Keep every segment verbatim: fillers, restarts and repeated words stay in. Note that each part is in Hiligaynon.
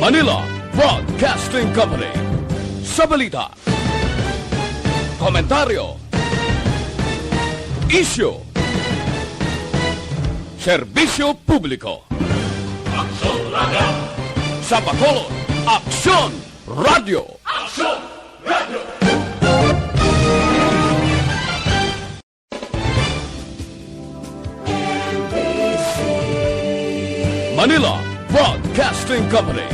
Manila Broadcasting Company. Sa balita, komentaryo, isyu, serbisyo publiko. Aksyon Radio. Sa Bacolod, Aksyon Radio. Aksyon Radio. Manila Broadcasting Company.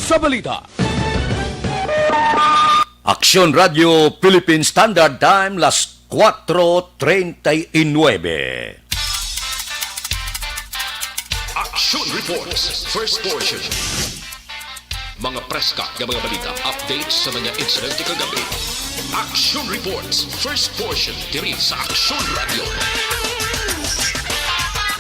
Sa balita, Aksyon Radio Philippine Standard Time, las cuatro treinta y nueve. Action Reports, first portion. Mga preska nga mga balita, updates sa mga insidente kagabi. Action Reports, first portion, diri sa Action Radio.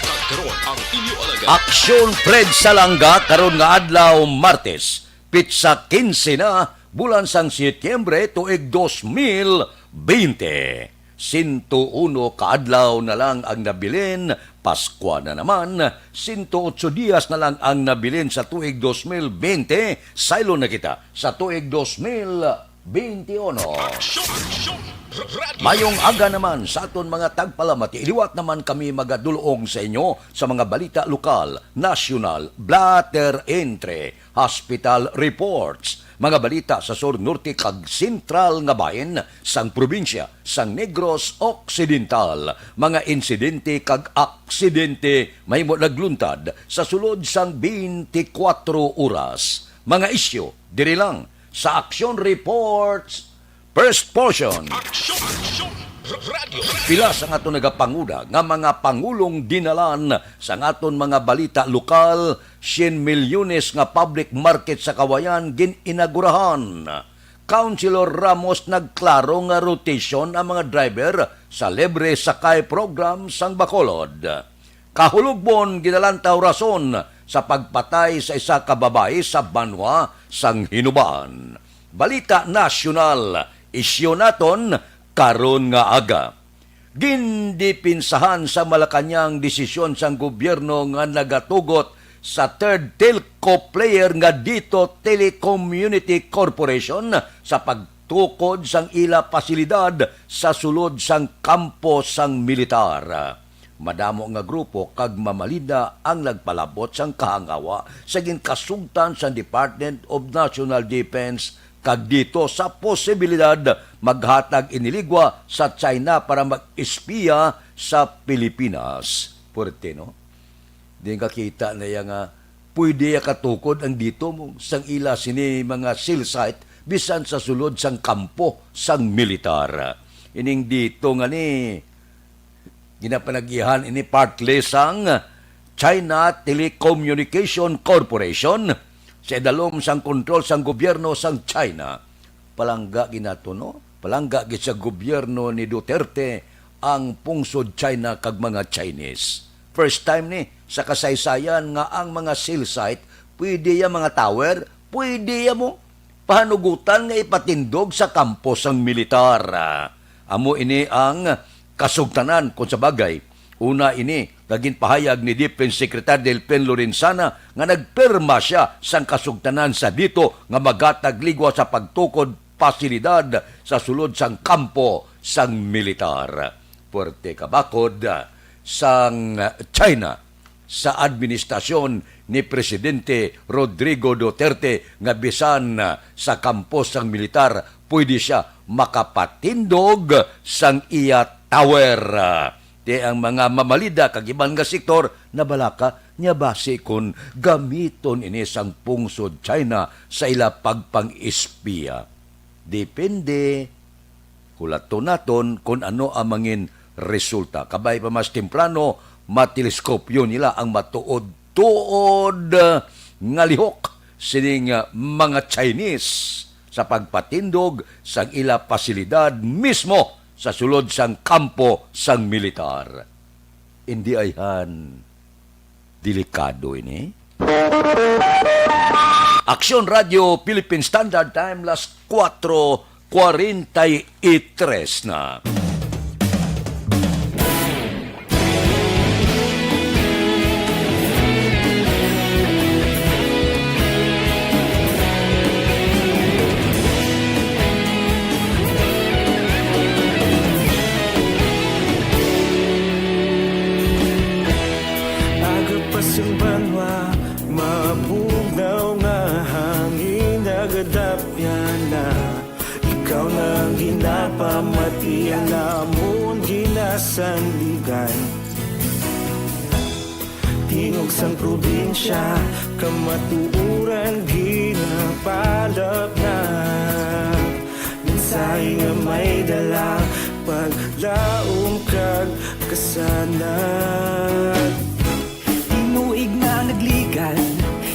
Kag karon ang inyo alagad. Aksyon Fred Salanga karon nga adlaw, Martes, pitsa quince na, bulan sang Setyembre, tuig dos mil bente. Sento uno ka adlaw na lang ang nabilin, Paskwa na naman, sento otso dias na lang ang nabilin sa tuig dos mil bente, saylo na kita sa tuig dos mil bente uno. Aksyon! Aksyon! R-, radyo! Mayong aga naman sa aton mga tagpalamati. Liwat naman kami magadulong sa inyo sa mga balita lokal, nasyonal, blatter entry, hospital reports, mga balita sa sur, norte, kag sentral nga bahin sang probinsya sang Negros Occidental, mga insidente kag aksidente mahimo nagluntad sa sulod sang twenty-four oras. Mga isyu diri lang sa Action Reports First Portion. Aksyon! Aksyon! R-, radyo! Pila sa aton nagapanguna nga mga pangulong dinalan sa aton mga balita lokal, syen milyones nga public market sa Cauayan gin-inagurahan. Councilor Ramos nagklaro nga rotation ang mga driver sa libre sakay program sang Bacolod. Kahulogbon ginalantaw rason sa pagpatay sa isa ka babayi sa banwa sang Hinubaan. Balita nasyonal, isyu naton karon nga aga. Gindipinsahan sa Malacañang desisyon sang gobyerno nga nagatugot sa third telco player nga DITO Telecommunity Corporation sa pagtukod sang ila pasilidad sa sulod sang kampo sang militar. Madamo nga grupo kag mamalida ang nagpalabot sang kahangawa sa ginkasugtan sang Department of National Defense kag DITO sa posibilidad maghatag ini ligwa sa China para mag-espiya sa Pilipinas. Puwerte, no? Di nga kita na iya nga pwede ya katukod ang DITO mo sang ila sini mga cell site bisan sa sulod sang kampo sang militar. Ining DITO nga ni ginapanag-iyahan ini partly sang China Telecommunication Corporation sa idalom sang kontrol sang gobyerno sang China. Palangga gid nato, no? Palangga gid sa gobyerno ni Duterte ang pungsod China kag mga Chinese. First time ni sa kasaysayan nga ang mga cell site pwede ya mga tower, pwede ya mo pahanugutan nga ipatindog sa kampo sang militar. Amo ini ang kasugtanan, kung sa bagay. Una ini nga ginpahayag ni Defense Secretary Delfin Lorenzana nga nagpirma sia sang kasugtanan sa DITO nga maghatag ligwa sa pagtukod pasilidad sa sulod sang kampo sang militar. Puwerte ka bakod sang China sa administrasyon ni Presidente Rodrigo Duterte nga bisan sa kampo sang militar, pwede sia makapatindog sang iya tower. Ti ang mga mamalida kag iban nga sektor nabalaka niya basi kon gamiton ini sang pungsod China sa ila pagpang-espiya. Depende. Hulaton naton kon ano ang mangin resulta. Kabay pa mas temprano, mateleskopyo nila ang matuod-tuod nga lihok sining mga Chinese sa pagpatindog sang ila pasilidad mismo sa sulod sang kampo sang militar. Indi ayhan. Delikado ini. Aksyon Radio Philippine Standard Time, las cuatro cuarenta y tres na. Sang banwa, mabugnaw nga hangin nagadapya na. Ikaw na ang ginapamatian namon ginasandigan. Tingog sang probinsya, kamatuoran ginapalapnap. Mensahe nga may dala, paglaom kag kasanag. Tinuig nga nagligan,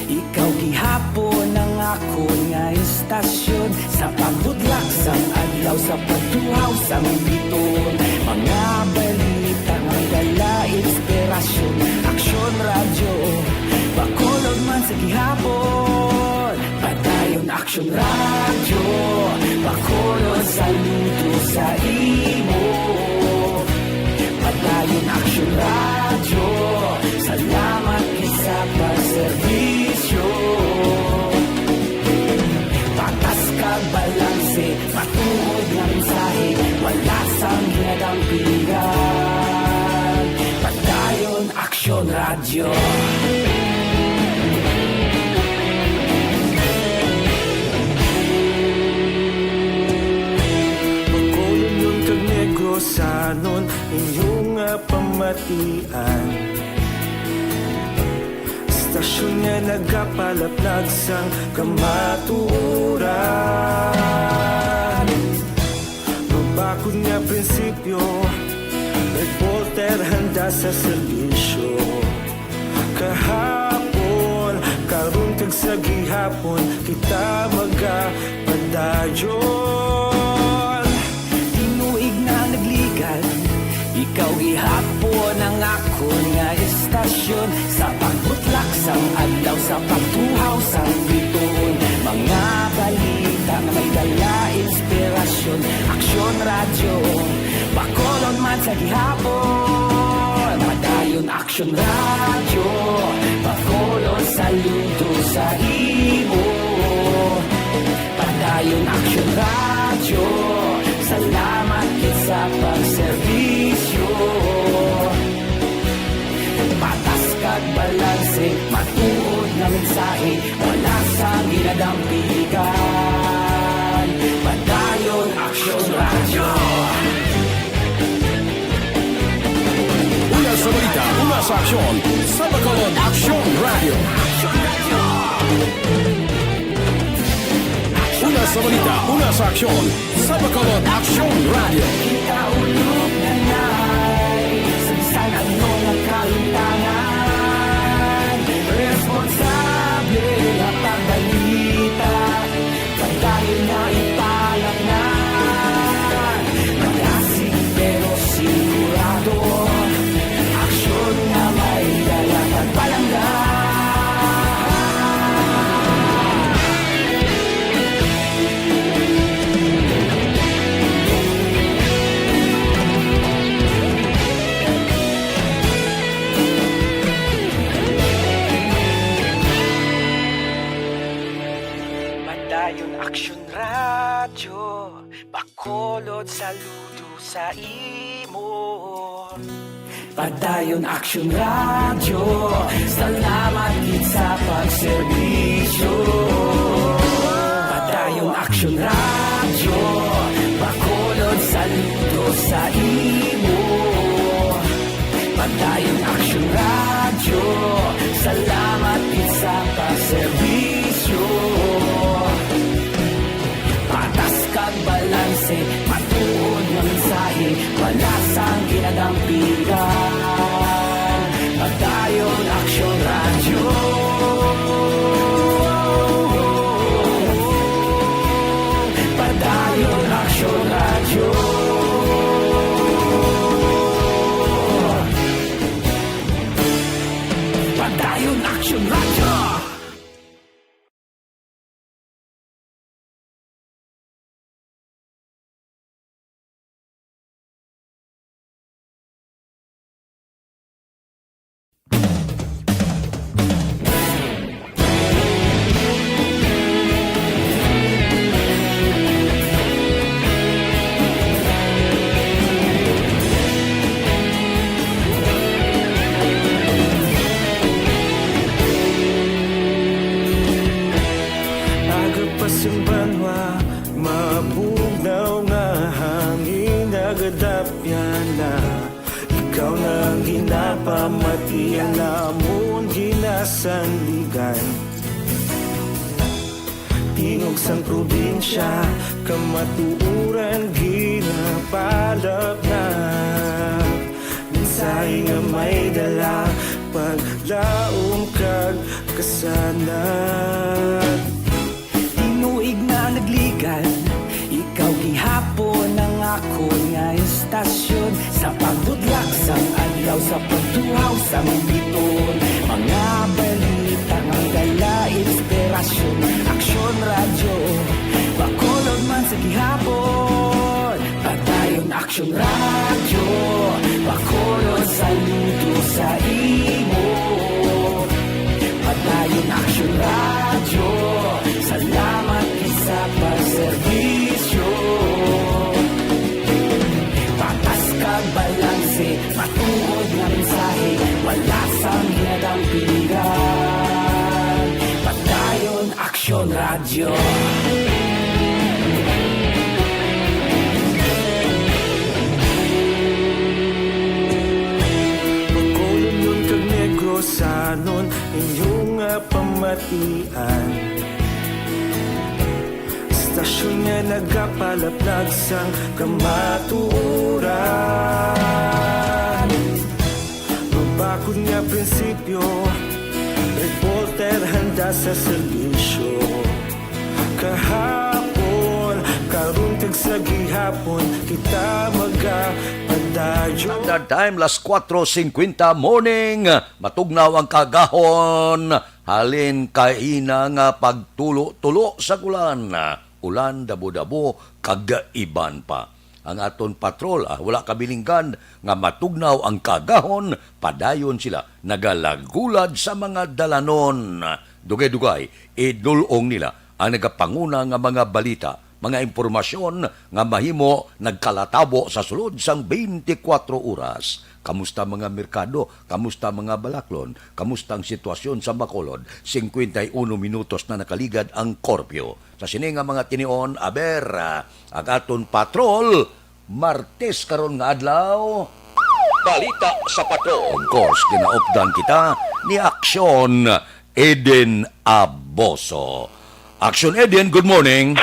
ikaw gihapon ang akon nga istasyon. Sa pagbudlak sang adlaw, sa pagtuhaw sang bituon, mga balita nga may dala inspirasyon. Aksyon Radyo, Bacolod man sa gihapon. Padayon Aksyon Radyo, Bacolod, saludo sa imo. Padayon Aksyon Radyo, salamat gid sa pagserbisyo. Patas kag balanse, matuod nga mensahe, wala sang ginadampigan. Padayon Aksyon Radyo. Bacolod kag Negrosanon, inyo nga pamatian. Istasyon nga nagapalaplag sang kamatuoran. Mabakod nga prinsipyo, reporter handa sa serbisyo. Kahapon, karon kag sa gihapon, kita magapadayon. Tinuig nga nagligan, ikaw gihapon ang akon nga istasyon. Sa pagbutlak sang adlaw, sa pagtuhaw sang bituon, mga balita nga may dala inspirasyon. Aksyon Radyo, Bacolod man sa gihapon. Padayon Aksyon Radyo, Bacolod, saludo sa imo. Padayon Aksyon Radyo, salamat gid sa pagserbisyo. Patas kag balanse, matuod nga mensahe, wala sang ginadampigan. Padayon Aksyon Radyo. Una sa balita, una sa aksyon, sa Bacolod Aksyon Radyo. Una sa balita, una sa aksyon, sa Bacolod Aksyon Radyo. Kita ulog na nai, sa bisan ano nga kahimtangan, responsable nga pagbalita, padayon nga ipalapnan. Malasig pero sigurado, aksyon nga may dala kag palangga. Padayon Aksyon Radyo, Bacolod, saludo sa imo. Padayon Aksyon Radyo, salamat gid sa pagserbisyo. Padayon Aksyon Radyo, Bacolod, saludo sa imo. Padayon Aksyon Radyo, salamat gid sa pagserbisyo. Patas kag balanse, matuod nga mensahe, wala sang ginadampigan. Padayon Aksyon Radyo. Padayon Aksyon Radyo. Padayon Aksyon Radyo. sandigan. Tingog sang probinsya, kamatuoran ginapalapnap. Mensahe nga may dala, paglaom kag kasanag. Tinuig na nagligad, ikaw gihapon ang akon nga istasyon. Sa pagbudlak sang adlaw, sa pagtuhaw sang biton, mga balita nga dala inspirasyon. Aksyon Radyo, Bacolod man sa gihapon. Padayon Aksyon Radyo, Bacolod saludo sa imo. Padayon Aksyon Radyo, salamat gid sa pagserbisyo. Patas kag balanse, matuod nga mensahe, wala sang ginadampingan. Padayon Aksyon Radyo. Bacolodnon kag Negrosanon, inyo nga pamatian. Stasyon nga nagapalaplag sang kamatuoran. Mabakod nga prinsipyo, reporter handa sa serbisyo. Kahapon, karon kag sa gihapon, kita magapadayon. Standard Time, las kuwatro singkwenta morning. Matugnaw ang kagahon. Halin kaina nga pagtulo-tulo sa ulan, ulan, dabo-dabo, kag iban pa. Ang aton patrol, ah, wala kabilinggan nga matugnaw ang kagahon, padayon sila nagalagulad sa mga dalanon. Dugay-dugay, idul-ong nila ang nagapanguna nga mga balita, mga impormasyon nga mahimo nagkalatabo sa sulod sang twenty-four oras. Kamusta mga merkado? Kamusta mga balaklon? Kamusta ang sitwasyon sa Bacolod? Singkwenta y uno minutos na nakaligad ang korpyo. Sa sini nga mga tinion, aber, ah, ang aton patrol, Martes karon nga adlaw. Balita sa Patrol. Of course, ginaupdan kita ni Aksyon Eden Aboso. Aksyon Eden, good morning.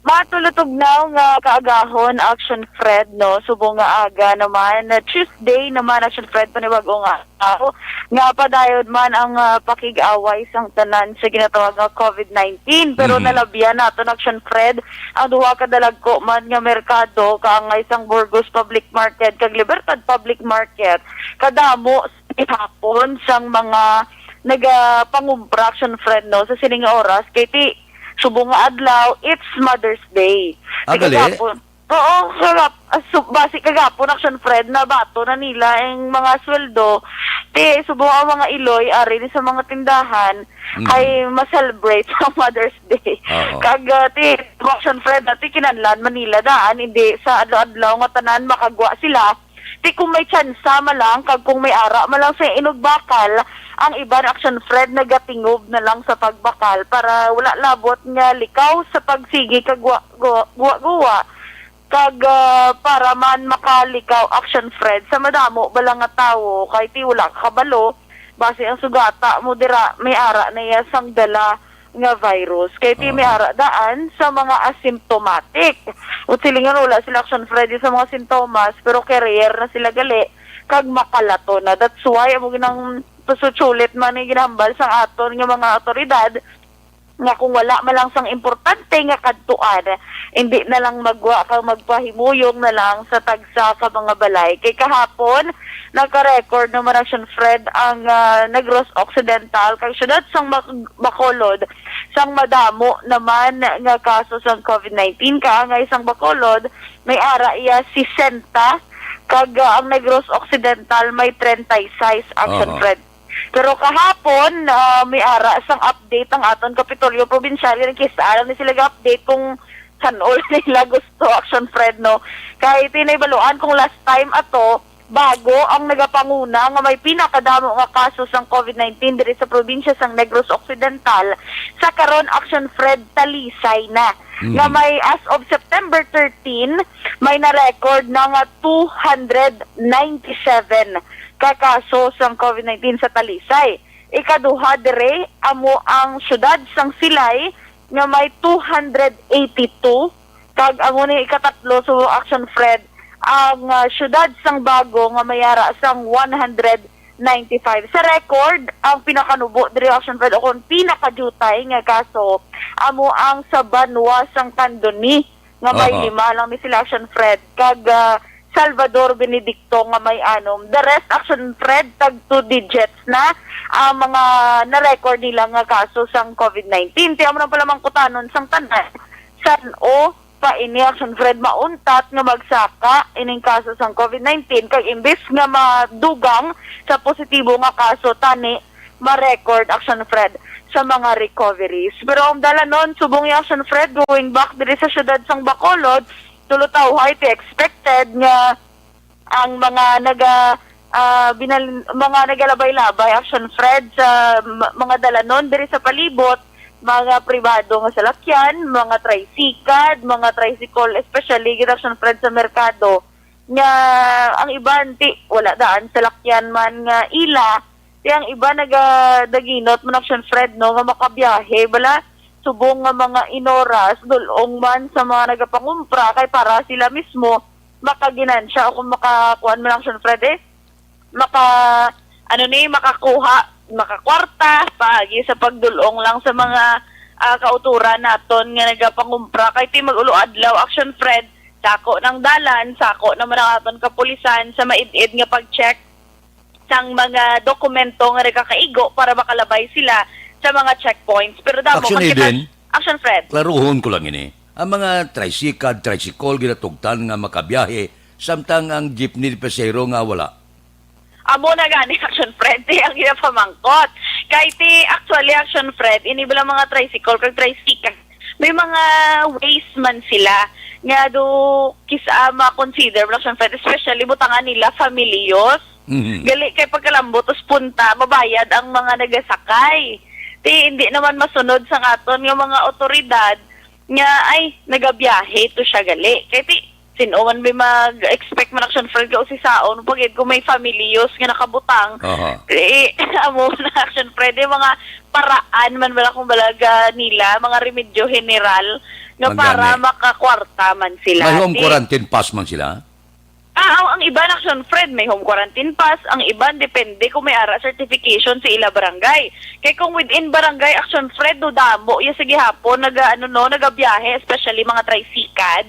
Matulutugnaw nga kaagahon, Action Fred, no? Subong nga aga naman, Tuesday naman, Action Fred, panibago nga adlaw, nga padayon man ang, ah, pakig-away sang tanan sa ginatawag nga covid nineteen. Pero Mhm. nalabyan naton, Action Fred, ang duha ka dalagko man nga merkado, kaangay sang Burgos Public Market kag Libertad Public Market. Kadamo sa gihapon sang mga nagapangumpra, Action Fred, no, sa sining nga oras, kay ti subong nga adlaw, it's Mother's Day. Ah, Ti gali? Kagapon, oo, kagap-, ah, su-, basi kagapon, Action Fred, nabato na nila ang mga sweldo. Ti subong ang mga iloy ari ni sa mga tindahan Mm. ay ma-celebrate ang Mother's Day. Oo. Kag, ah, ti Action Fred, dati kinahanglan man nila daan, hindi sa adlaw-adlaw nga tanan makagwa sila. Ti kung may tsansa man lang, kag kung may ara man lang sa inugbakal, ang iban, Action Fred, nagatingob na lang sa pagbakal para wala labot nga likaw sa pagsigi kag gwa-, gwa-, guwa-guwa. Kag, ah, para man makalikaw, Action Fred, sa madamo bala nga tawo, kay ti wala ka kabalo, basi ang sugata mo dira may ara na iya sang dala nga virus. Kay ti may Oo. ara daan sa mga asymptomatic. Ug silingan wala sila, Action Fred, sa mga sintomas, pero carrier na sila gali, kag makalato na. That's why, amo ginang pasuchulit man ang ginahambal sang aton nga mga awtoridad, nga kung wala man lang sang importante nga kadtuan, hindi na lang magwa kag magpahimuyong na lang sa tagsa ka mga balay. Kay kahapon, nagka-record naman, Action Fred, ang, ah, Negros Occidental kag siyudad sang Bac-, Bacolod sang madamo naman nga kaso sang covid nineteen. Kaangay sang Bacolod, may ara iya sesenta, kag, ah, ang Negros Occidental may treinta y seis, Action Aha. Fred. Pero kahapon, ah, may ara sang update ang aton Kapitolyo Probinsyal, nga nagkis-a lang ni sila ga-update kung san-o nila gusto, Action Fred, no? Kay ti nahibaloan kung last time ato, bago ang nagapanguna nga may pinakadamo nga kaso sang covid nineteen diri sa probinsya sang Negros Occidental, sa karon, Action Fred, Talisay na. Mm. Nga may, as of September thirteen, may na-record na nga two hundred ninety-seven ka kaso sang covid nineteen sa Talisay. Ikaduha dire amo ang siyudad sang Silay nga may two hundred eighty-two, kag amo ni ikatatlo, subong Action Fred, ang, ah, siyudad sang Bago nga may ara sang one hundred ninety-five. Sa record, ang pinakanubo diri, Action Fred, o kung pinakadiutay nga kaso, amo ang sa banwa sang Candoni nga may Aha. lima lang ni sila, Action Fred, kag, ah, Salvador Benedicto nga may anom. The rest, Action Fred, tag two digits na ang mga na-record nila nga kaso sang COVID nineteen. Ti amo na pala mangkutanon sang tanan, san-o pa ini, Action Fred, mauntat nga magsaka ining kaso sang COVID nineteen, kag imbis nga madugang sa positibo nga kaso, tani ma-record, Action Fred, sa mga recoveries. Pero ang dalanon, subong ni Action Fred, going back diri sa siyudad sang Bacolod, tulo tawhay ti expected nga ang mga naga, ah, binal-, mga nagalabay-labay, Action Fred, sa m-, mga dalanon diri sa palibot, mga pribado nga salakyan, mga tricycad, mga tricycle, especially gid, Action Fred, sa merkado, nga ang iban ti wala daan salakyan man nga ila, ti ang iba nagadaginot man, Action Fred, no, nga makabiyahe bala subong nga mga inoras, dul-ong man sa mga nagapangumpra, kay para sila mismo makaginansya o kung makakuan man, Action Fred, eh, maka, ano ni, makakuha, makakwarta paagi sa pagdul-ong lang sa mga, ah, kauturan naton nga nagapangumpra. Kay ti mag-ulo adlaw, Action Fred, sako ng dalan, sako naman ang aton kapulisan sa maid-id nga pag-check sang mga dokumento nga nagakaigo para makalabay sila sa mga checkpoints. Pero damo Action man kita Eden. Action Fred. Klaruhon ko lang ini. Ang mga tricycad, tricycle ginatugtan nga makabiyahe, samtang ang jeepney pasahero nga wala. Amo na gani, Action Fred, ti ang ginapamangkot. Kay ti, actually, Action Fred, ini bala mga tricycle kag tricycad, may mga ways man sila nga do kis-a ma-consider, Action Fred, especially butangan nila familios. Mhm. Gali kay pagkalambot us punta, mabayad ang mga nagasakay. Ti, hindi naman masunod sa aton nga mga otoridad nga, ay, nagabiyahe to siya gali. Kay ti, sin-o man may mag-expect man, Action Fred, ka usisaon pa gid kung may familios nga nakabutang. Aha. Eh, amo na, Action Fred, yung mga paraan man bala kung balaga nila, mga remedyo general nga Ang para gani. makakwarta man sila. May home Ti, quarantine pass man sila? Ah, ang, ang iban, Action Fred, may home quarantine pass. Ang iban, depende kung may ara certification sa ila barangay. Kay kung within barangay, Action Fred, do damo iya sa gihapon, naga, ano, no, nagabiyahe, especially mga tricycad,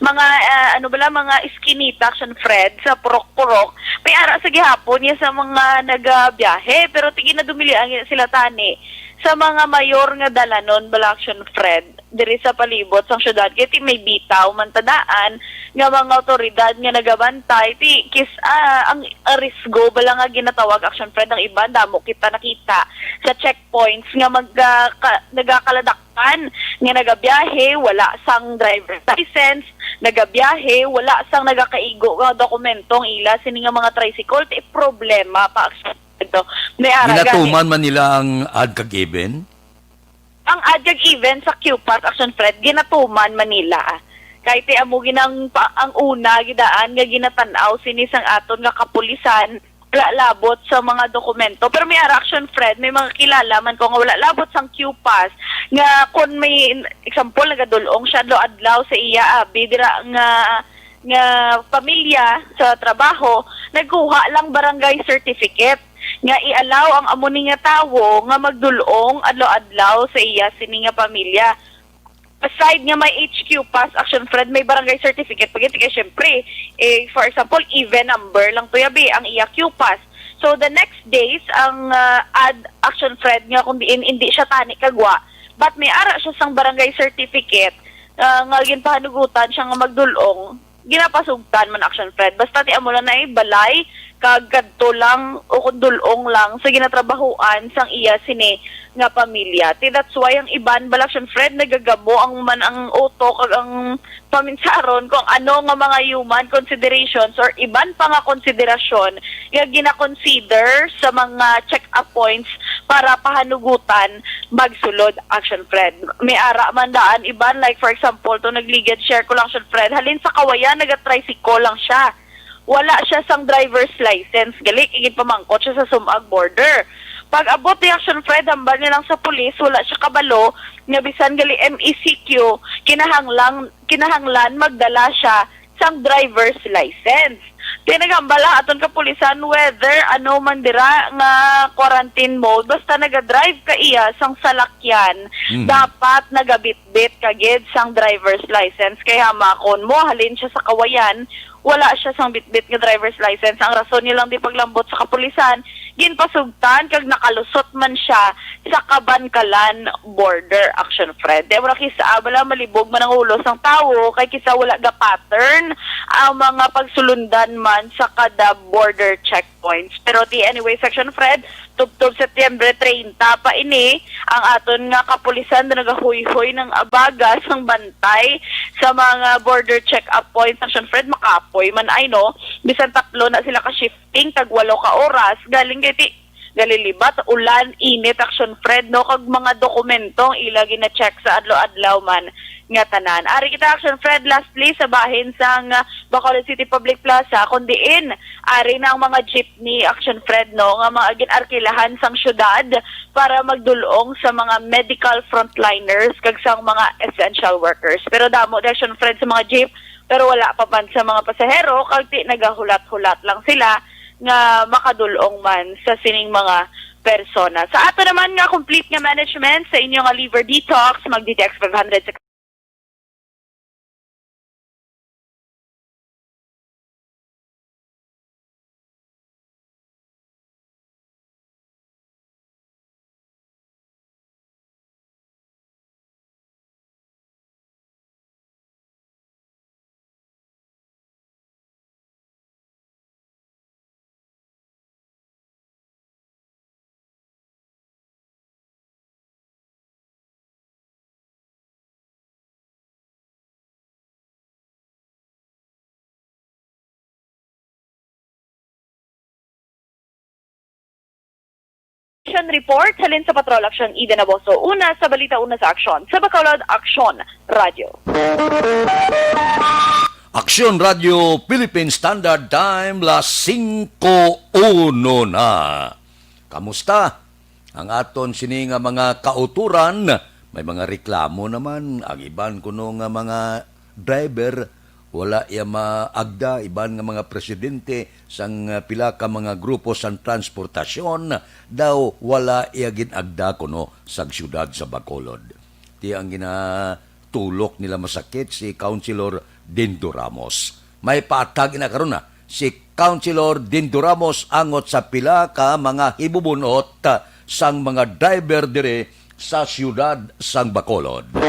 mga, ah, ano bala, mga iskinita, Action Fred, sa purok-purok. May ara sa gihapon iya sa mga nagabiyahe, pero ti ginadumilian sila tani sa mga mayor nga dalanon bala, Action Fred, diri sa palibot sang syudad, kay ti may bitaw man ta daan nga mga awtoridad nga nagabantay, ti kis-, ah, ang, ah, risgo bala nga ginatawag, Action Fred, ang iban damo kita nakita sa checkpoints nga mag-, ah, ka-, nagakaladakpan nga nagabiyahe wala sang driver's license, nagabiyahe wala sang nagakaigo nga dokumento ang ila sini nga mga tricycle, ti problema pa, Action Fred, no? May ara gani. Ginatuman man nila ang odd kag even? Ang odd kag even sa Q-Pass, Action Fred, ginatuman man nila. Kay ti amo ginang pa, ang una gidaan nga ginatan-aw sini sang aton nga kapulisan, wala labot sa mga dokumento. Pero may ara, Action Fred, may mga kilala man ko nga wala labot sang Q-Pass, nga kon may, example, nagadul-ong siya adlaw-adlaw sa iya abi dira nga, nga pamilya sa trabaho, nagkuha lang barangay certificate nga i-allow ang amo ni nga tawo nga magdul-ong adlaw-adlaw sa iya sini nga pamilya. Aside nga may H Q pass, Action Fred, may barangay certificate pa gid kay, syempre, eh, for example, even number lang to yabi ang iya Q pass. So the next days ang, ah, odd, Action Fred, nga kung diin hindi siya tani kagwa, but may ara siya sang barangay certificate, ah, nga ginpahanugutan siya nga magdul-ong, ginapasugtan man, Action Fred. Basta ti amo lang na balay, kag kadto lang o kung dul-ong lang sa ginatrabahuan sang iya sini nga pamilya. Ti that's why ang iban bala, Action Fred, nagagamo ang man ang utok kag ang paminsaron kung ano nga mga human considerations or iban pa nga konsiderasyon nga ginakonsider sa mga check-up points para pahanugutan magsulod, Action Fred. May ara man daan iban, like for example, to nagligad, share ko lang, Action Fred, halin sa Kawayan, naga-tricycle lang siya. Wala siya sang driver's license, gali kay ginpamangkot siya sa Sumag border. Pag-abot ni Action Fred, hambal niya lang sa pulis, wala siya kabalo nga bisan gali M E C Q, kinahanglang, kinahanglan magdala siya sang driver's license. Kaya naghambal ang aton kapulisan whether ano man dira nga quarantine mode, basta naga-drive ka iya sang salakyan, Mhm. dapat nagabitbit ka gid sang driver's license. Kay hamakon mo, halin siya sa Kawayan, wala siya sang bitbit nga driver's license. Ang rason nilang di paglambot sa kapulisan, ginpasugtan kag nakalusot man siya sa Kabankalan border, Action Fred. Di mo nakisa, bala malibog man ang ulo sang tawo kay kisa wala ga-pattern ang mga pagsulundan man sa kada border checkpoints. Pero ti anyway, Action Fred, tubtob Setyembre treinta pa ini, ang aton nga kapulisan na nagahuyhoy ng abaga sang bantay sa mga border check-up points, Action Fred, makapoy man ay, no? Bisan tatlo na sila ka shift ting tag walo ka oras, galing kay ti galilibat, ulan, init, Action Fred, no, kag mga dokumentong ila gina-check sa adlaw-adlaw man nga tanan. Ari kita, Action Fred, lastly, sa bahin sang, ah, Bacolod City Public Plaza, kun diin ari na ang mga jeepney, Action Fred, no, nga mga ginarkilahan sang syudad para magdulong sa mga medical frontliners kag sang mga essential workers. Pero damo di, Action Fred, sa mga jeep, pero wala pa man sa mga pasahero, kag ti nagahulat-hulat lang sila nga makadulong man sa sining mga persona. Sa ato naman nga complete nga management sa inyo nga liver detox, mag-D T X five hundred sa Action Report, halin sa Patrol Action Eden Aboso. Una sa balita, una sa aksyon. Sa Bacolod, Aksyon Radyo. Aksyon Radyo Philippine Standard Time, las singko uno na. Kamusta ang aton sini nga mga kauturan? May mga reklamo naman. Ang iban kuno nga mga driver, wala iya maagda. Iban nga mga presidente sang, ah, pila ka mga grupo sang transportasyon daw wala iya gin-agda kuno sa siyudad sa Bacolod. Ti ang ginatulok nila masakit si Councilor Dindo Ramos. May paatag ina karon na si Councilor Dindo Ramos angot sa pila ka mga hibubunot sang mga driver diri sa siyudad sang Bacolod.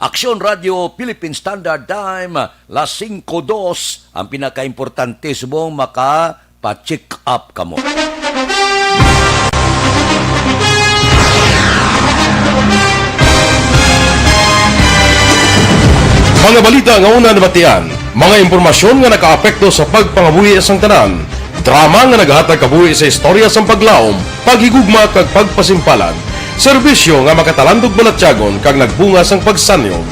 Aksyon Radyo Philippine Standard Time, las singko dos. Ang pinakaimportante subong maka pa-check up kamo. Mga balita nga una nabatian, mga impormasyon nga nakaapekto sa pagpangabuhi sang tanan, drama nga naghatag kabuhi sa istorya sang paglaom, paghigugma kag pagpasimpalan, serbisyo nga makatalandog balatyagon kag nagbunga sang pagsanyog.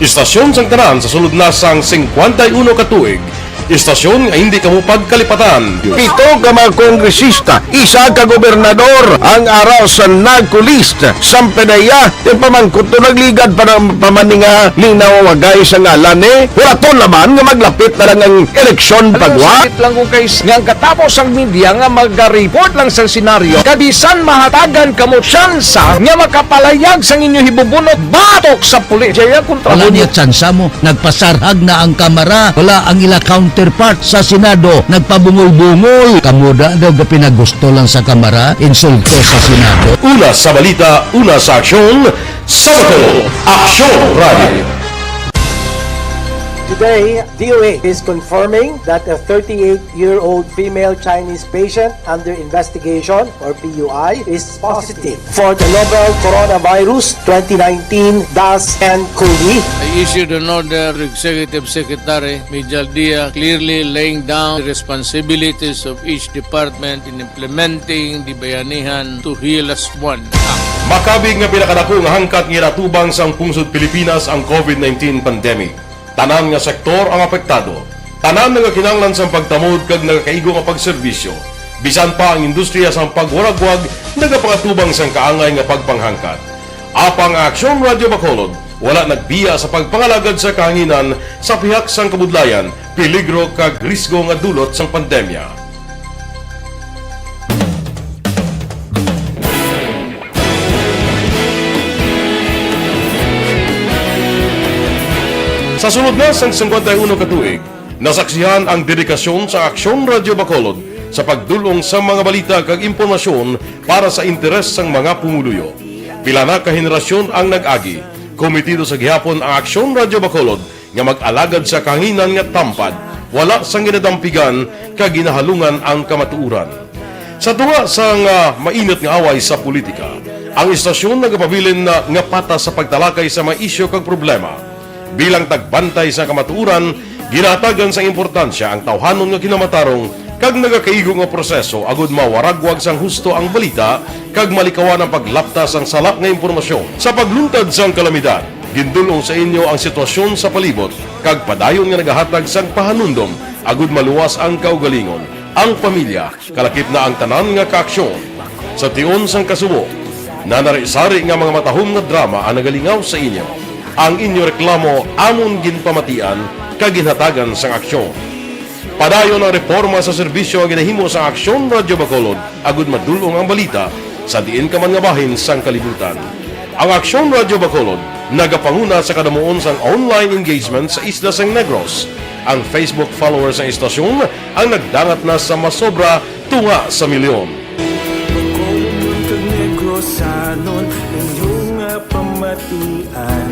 Istasyon sang tanan sa sulod na sang singkwenta y uno ka tuig. Istasyon nga hindi kamo pagkalipatan. Pito ka mga kongresista, isa ka gobernador ang ara sa NAGCO list. Sampe na iya, ti pamangkot to nagligad pa na, pa man ni nga linawagay sa ngalan, eh. Huraton naman nga maglapit na lang ang eleksyon pagwa. Sakit lang ko, guys, nga ang katapos ang media nga maga-report lang sa senaryo, kabisan mahatagan kamo tsansa nga makapalayag sang inyo hibubunot batok sa pulis. Jaya, kontra Wala mo niya niya. Tsansa mo. Nagpasarhag na ang kamara. Wala ang ila counterpart sa Senado. Nagpabungol-bungol. Kamo da daw gapinagusto lang sa kamara. Insulto sa Senado. Una sa balita, una sa aksyon, Sabado, Aksyon Radio. Today, D O A is confirming that a thirty-eight-year-old female Chinese patient under investigation, or P U I, is positive for the novel coronavirus twenty nineteen dash N cov. I issued an order to Executive Secretary Mijal Dia, clearly laying down the responsibilities of each department in implementing the Bayanihan to Heal as One Act. Makabig nga pinakadako nga hangkat nga ginatubang sang pungsod Pilipinas ang COVID nineteen pandemic. Tanan nga sektor ang apektado. Tanan nga kinahanglan sang pagtamod kag nagakaigo nga pagserbisyo. Bisan pa ang industriya sang pagwaragwag nagapangatubang sang kaangay nga pagpanghangkat. Apang ang Aksyon Radyo Bacolod wala nagbiya sa pagpangalagad sa kahanginan sa pihak sang kabudlayan, peligro kag risgo nga dulot sang pandemya. Sa sulod na sang singkwenta y uno ka tuig, nasaksihan ang dedikasyon sa Aksyon Radyo Bacolod sa pagdul-ong sa mga balita kag impormasyon para sa interes sang mga pumuluyo. Pila na ka henerasyon ang nag-agi. Komitido sa gihapon ang Aksyon Radyo Bacolod nga mag-alagad sa kahanginan nga tampad, wala sang ginadampigan kag ginahalungan ang kamatuoran. Sa tunga sang, ah, mainit nga away sa politika, ang istasyon nagapabilin na nga patas sa pagtalakay sa mga isyu kag problema. Bilang tagbantay sa kamatuoran, ginahatagan sang importansya ang tawhanon nga kinamatarong kag nagakaigo nga proseso agud mawaragwag sang husto ang balita kag malikawan ang paglapta sang sala nga impormasyon. Sa pagluntad sang kalamidad, gindul-ong sa inyo ang sitwasyon sa palibot kag padayon nga nagahatag sang pahanumdom agud maluwas ang kaugalingon, ang pamilya, kalakip na ang tanan nga kaaksyon. Sa tion sang kasubo, nanari-sari nga mga matahom nga drama ang nagalingaw sa inyo. Ang inyo reklamo amon ginpamatian kag ginhatagan sang aksyon. Padayon ang reporma sa serbisyo nga ginahimo sa Aksyon Radyo Bacolod agud madul-ong ang balita sa diin ka man nga bahin sang kalibutan. Ang Aksyon Radyo Bacolod nagapanguna sa kadamuon sang online engagement sa isla sang Negros. Ang Facebook followers sang istasyon ang nagdangat na sa masobra tunga sa milyon. Bacolod kag Negrosanon, inyo nga pamatian.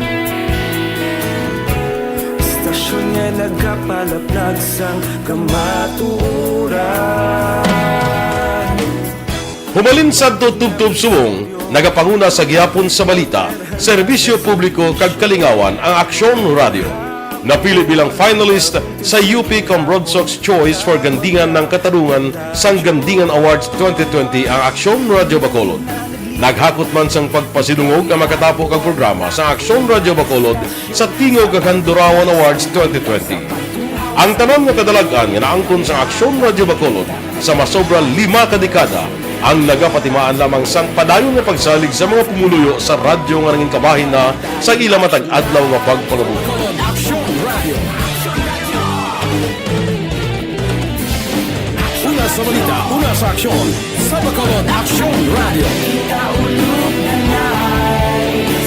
Istasyon nga nagapalaplag sang kamatuoran. Humalin sadto tubtob subong, nagapanguna sa gihapon sa balita, serbisyo publiko kag kalingawan ang Aksyon Radyo. Napili bilang finalist sa U P Cambrodsoc's Choice for Gandingan ng Katarungan sang Gandingan Awards twenty twenty ang Aksyon Radyo Bacolod. Naghakot man sang pagpasidungog ang makatapo kag programa sa Aksyon Radyo Bacolod sa Tingog kag Handurawan Awards twenty twenty. Ang tanan nga kadalag-an nga naangkon sa Aksyon Radyo Bacolod sa masobra lima ka dekada ang nagapatimaan lamang sang padayon nga pagsalig sa mga pumuluyo sa radyo nga nangin kabahin na sa ila matag adlaw nga pagpangabuhi. Aksyon Radyo. Una sa balita, una sa aksyon, sa Bacolod Aksyon Radyo.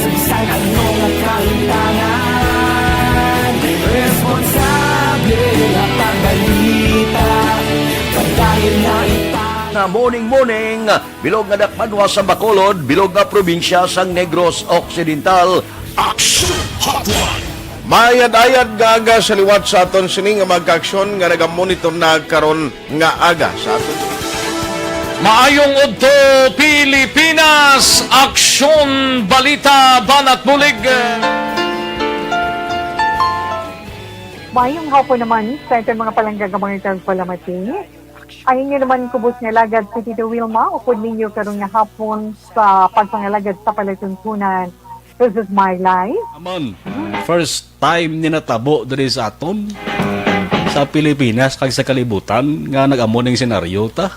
Sa bisan ano nga kahimtangan, responsable nga pagbalita, padayon na ita. Na morning, morning, bilog nga dakbanwa sa Bacolod, bilog nga probinsya sang Negros Occidental. Action Hotline. Mayad-ayad nga aga sa liwat sa aton sini nga mga kaaksyon nga nagamonitor na karon nga aga sa aton. Maayong udto, Pilipinas! Aksyon, balita, banat bulig. Maayong hapon naman sa aton mga palangga nga mga tagpalamati. Ang inyo naman kubos nga alagad si Tito Wilma, upod ninyo karon nga hapon sa pagpangalagad sa palatuntunan. This is my life. Amon, first time ni natabo diri sa aton, sa Pilipinas, kag sa kalibutan, nga nag-amo ning senaryo ta.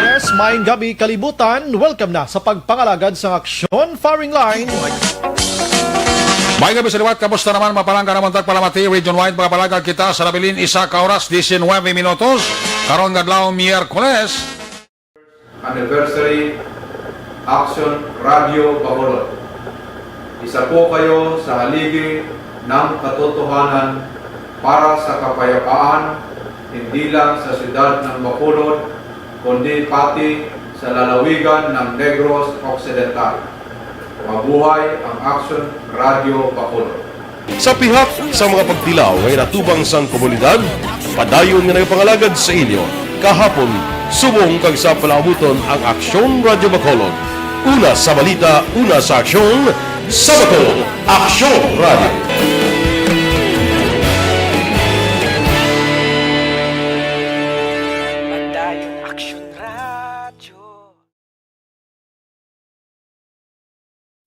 Yes, maayong gabi, kalibutan. Welcome na sa pagpangalagad sa Aksyon Firing Line. May gabi sa liwat, kamusta naman, mapalangga naman tagpalamati, region-wide, mga palangga kita sa nabilin, isa ka oras, diecinueve minutos, karon nga adlaw, Miyerkules. Anniversary, Action Radio Bacolod. Isa po kayo sa haligi ng katotohanan para sa kapayapaan, hindi lang sa siyudad ng Bacolod, kundi pati sa lalawigan ng Negros Occidental. Mabuhay ang Action Radio Bacolod. Sa pihak sa mga pagtilaw nga ginatubang sang komunidad, padayon nga nagapangalagad sa inyo kahapon, subong kag sa palaabuton ang Aksyon Radyo Bacolod. Una sa balita, una sa aksyon, sa Bacolod, Aksyon Radyo. Padayon Aksyon Radyo.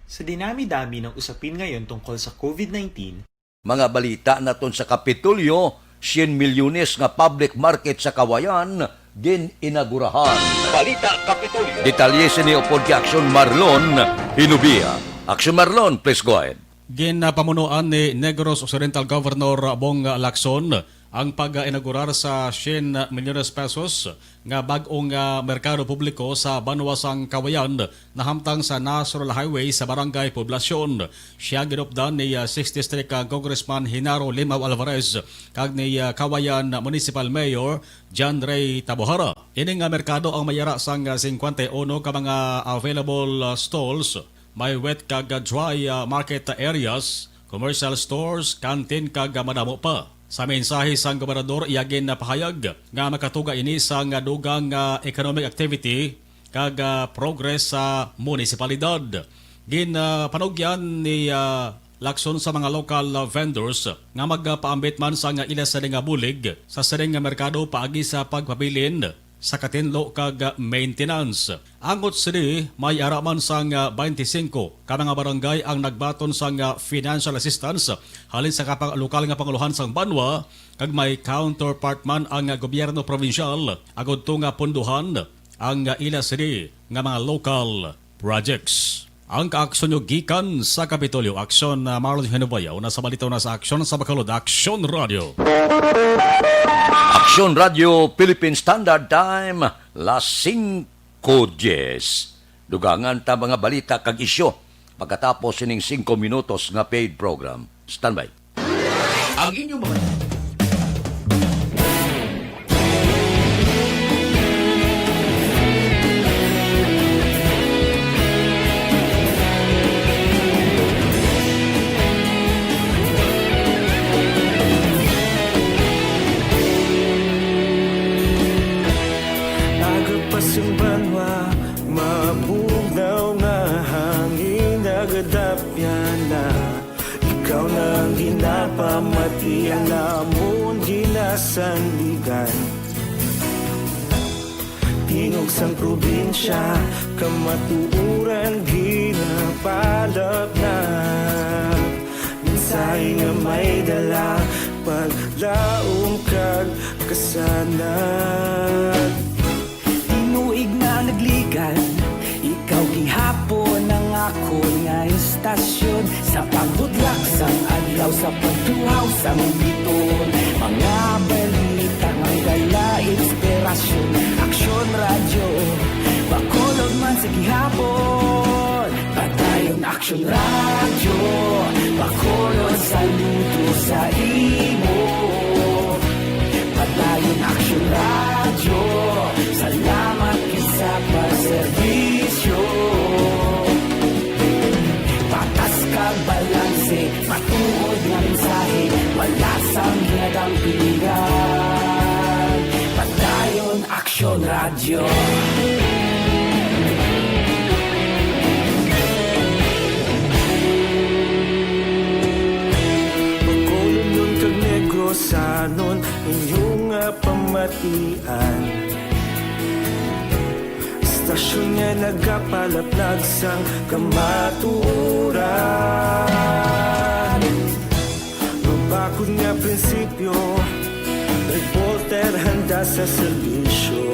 Sa dinami-dami ng usapin ngayon tungkol sa COVID nineteen, mga balita naton sa Kapitolyo, Syen milyones nga public market sa Kawayan gin-inagurahan. Balita Kapitolyo. Detalye sini upod kay Aksyon Marlon Hinubia. Aksyon Marlon, please go ahead. Ginpamunuan ni Negros Occidental Governor Bong Lacson ang pag-inaugurar sa syen milyones pesos nga bag-ong, ah, merkado publiko sa banwa sang Kawayan nahamtang sa National Highway sa Barangay Poblacion. Sia ginupdan ni, ah, sixth District, ah, Congressman Genaro Limao Alvarez kag ni, ah, Kawayan Municipal Mayor John Ray Tabohara. Ini nga merkado ang may ara sang, ah, singkwenta y uno ka mga available, ah, stalls. May wet kag, ah, dry, ah, market areas, commercial stores, canteen, kag, ah, madamo pa. Sa mensahe sang gobernador, iya ginpahayag nga makatuga ini sang, ah, dugang nga economic activity kag, ah, progress sa munisipalidad. Gin, ah, panugyan ni, ah, Lacson sa mga local, ah, vendors nga magpaambit man sang ila sini nga bulig sa sining nga merkado paagi sa pagpabilin sa katinlo kag maintenance. Angot sini, may ara man sang, ah, twenty-five ka mga barangay ang nagbaton sang, ah, financial assistance halin sa kapang-, lokal nga pangulohan sang banwa, kag may counterpart man ang, ah, gobyerno probinsyal agud to nga punduhan ang, ah, ila sini nga mga local projects. Ang kaaksyon nyo gikan sa Kapitolyo. Aksyon, ah, Marlon Hinubaya. Una sa balita, una sa aksyon sa Bacolod, Aksyon Radio. Aksyon Radio Philippine Standard Time, las singko dies. Dugangan ta mga balita kag isyu pagkatapos sining singko minutos nga paid program. Standby. Ang inyong mga Nagapasimbanwa, mabugnaw nga hangin, nagadapyan na. Ikaw na ang ginapamati, ang amon ginasandigan. Tingog sang probinsya, kamatuoran ginapalapnap. Mensahe nga may dala, paglaom kag kasanag. Tinuig na nagligad, ikaw gihapon ang akon nga istasyon. Sa pagbudlak sang adlaw, sa pagtuhaw sang bituon, mga balita nga may dala inspirasyon. Aksyon Radyo Bacolod man sa gihapon. Padayon Aksyon Radyo Bacolod, saludo sa imo. Padayon Aksyon Radyo, salamat gid sa pagserbisyo. Patas kag balanse, matuod nga mensahe, wala sang ginadampigan. Padayon Aksyon Radyo. Bacolodnon kag Negrosanon, inyo nga pamatian. Istasyon nga nagapalaplag sang kamatuoran. Mabakod nga prinsipyo, reporter handa sa serbisyo.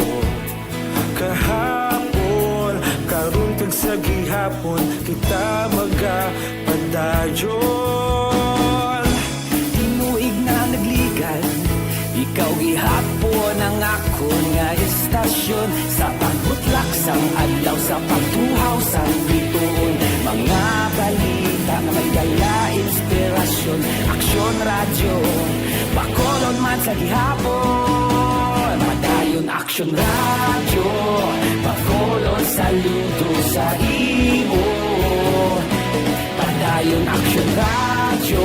Kahapon, karon kag sa gihapon, kita magapadayon. Tinuig na nagligad, ikaw gihapon ang akon nga istasyon. Sa pagbutlak sang adlaw, sa pagtuhaw sang bituon, mga balita nga may dala inspirasyon. Aksyon Radyo Bacolod man sa gihapon. Padayon Aksyon Radyo Bacolod, saludo sa imo. Padayon Aksyon Radyo,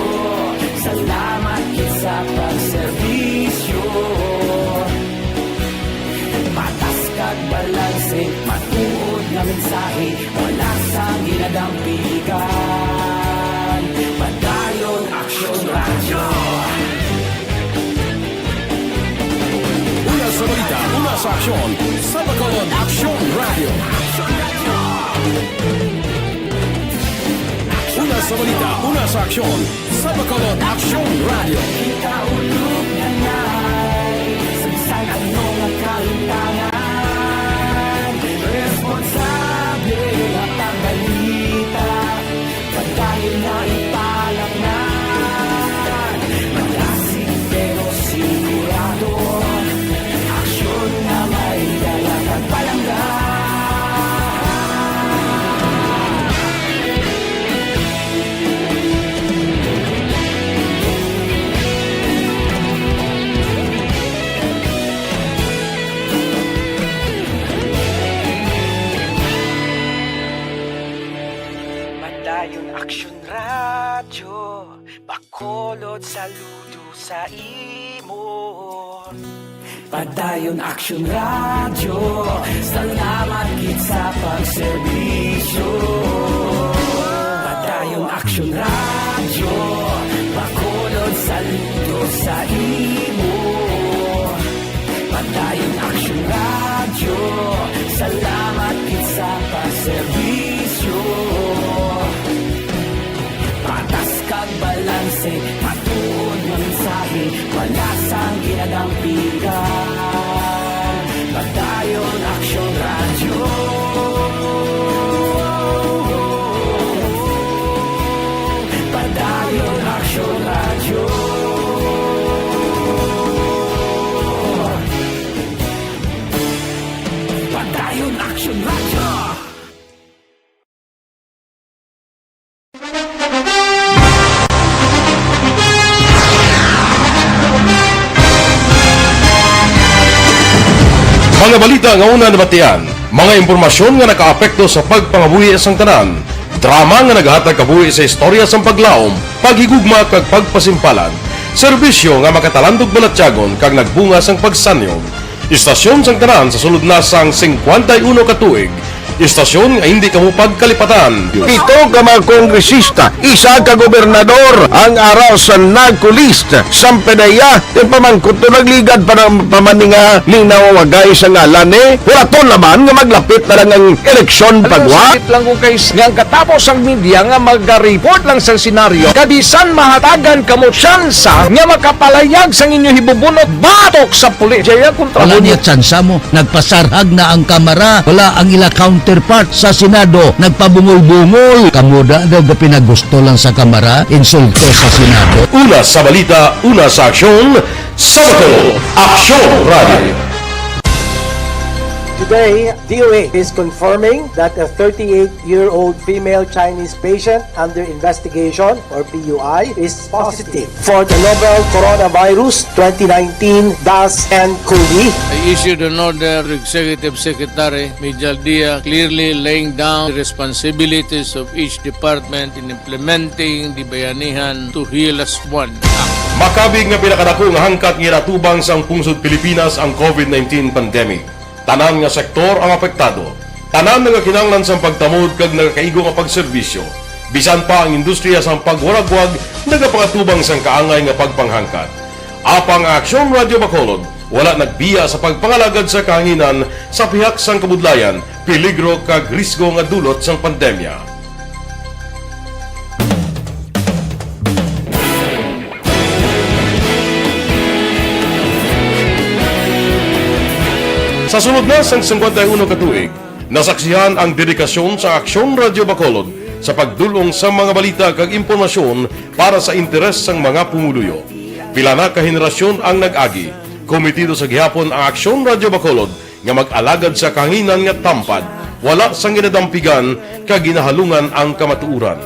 salamat gid sa pagserbisyo. Patas kag balanse, matuod nga mensahe, wala sang ginadampigan. Padayon Aksyon Radyo. Una sa balita, una sa aksyon, sa Bacolod Aksyon Radio. Una sa balita, una sa aksyon, sa Bacolod Aksyon Radio. Kita ulog na na Bacolod, saludo sa imo. Padayon Aksyon Radyo, salamat gid sa pagserbisyo. Padayon Aksyon Radyo, Bacolod, saludo sa imo. Padayon Aksyon Radyo, salamat gid sa pagserbisyo. Patas kag balanse, matuod nga mensahe, wala sang ginadampigan. Padayon Aksyon Radyo. Padayon Aksyon Radyo. Padayon Aksyon Radyo. Mga balita nga una nabatian, mga impormasyon nga nakaapekto sa pagpangabuhi sang tanan, drama nga naghatag kabuhi sa istorya sang paglaom, paghigugma kag pagpasimpalan, serbisyo nga makatalandog balatyagon kag nagbunga sang pagsanyog. Istasyon sang tanan sa sulod na sang singkwenta y uno ka tuig. Istasyon nga hindi kamo pagkalipatan. Pito ka mga kongresista, isa ka gobernador, ang ara sa NAGCOLEST, sang PDEA, kay pamangkot to nagligad pa ng pamaninga ning nawawagay sa ngalan ni Huraton naman nga maglapit na lang ang eleksyon. Alam mo, pagwa. Sakit lang ko kay s-, nga ang katapos ang media nga maga-report lang sa senaryo, kabisan mahatagan kamo tsansa nga makapalayag sang inyo hibubunot batok sa pulis. Jaya kontra Wala mo niya niya. Tsansa mo. Nagpasarhag na ang Kamara. Wala ang ila counterpart sa Senado. Nagpabungol-bungol. Kamo da daw gapinagusto lang sa Kamara, insulto sa Senado. Una sa balita, una sa aksyon, sa Bacolod, Aksyon Radio. Today, D O A is confirming that a thirty-eight-year-old female Chinese patient under investigation, or P U I, is positive for the novel coronavirus twenty nineteen dash N coli. I issued an order to Executive Secretary Mijal Dia, clearly laying down the responsibilities of each department in implementing the Bayanihan to Heal As One Act. Makabig nga pinakadako nga hangkat nga ginatubang sang pungsod Pilipinas ang COVID nineteen pandemic. Tanan nga sektor ang apektado. Tanan nga kinahanglan sang pagtamod kag nagakaigo nga pagserbisyo. Bisan pa ang industriya sang pagwaragwag nagapangatubang sang kaangay nga pagpanghangkat. Apang ang Aksyon Radio Bacolod wala nagbiya sa pagpangalagad sa kahanginan sa pihak sang kabudlayan, peligro kag risgo nga dulot sang pandemya. Sa sulod na sang singkwenta y uno ka tuig, nasaksihan ang dedikasyon sa Aksyon Radio Bacolod sa pagdul-ong sa mga balita kag impormasyon para sa interes sang mga pumuluyo. Pila na ka henerasyon ang nag-agi. Kometido sa gihapon ang Aksyon Radio Bacolod nga mag-alagad sa kahanginan nga tampad, wala sang ginadampigan kag ginahalungan ang kamatuoran.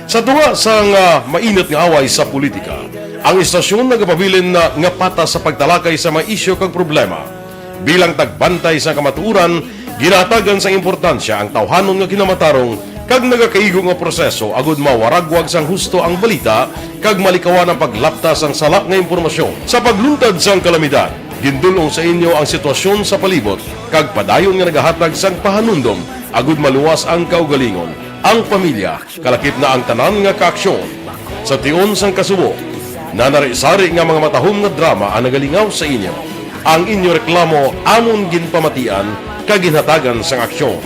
Sa tunga sang, ah, mainit nga away sa politika, ang istasyon nagapabilin na nga patas sa pagtalakay sa mga isyu kag problema. Bilang tagbantay sa kamatuoran, ginahatagan sang importansya ang tawhanon nga kinamatarong kag nagakaigo nga proseso agud mawaragwag sang husto ang balita kag malikawan ang paglapta sang sala nga impormasyon. Sa pagluntad sang kalamidad, gindul-ong sa inyo ang sitwasyon sa palibot kag padayon nga nagahatag sang pahanumdom agud maluwas ang kaugalingon, ang pamilya, kalakip na ang tanan nga kaaksyon. Sa tion sang kasubo, nanari-sari nga mga matahom nga drama ang nagalingaw sa inyo. Ang inyo reklamo amon ginpamatian kag ginhatagan sang aksyon.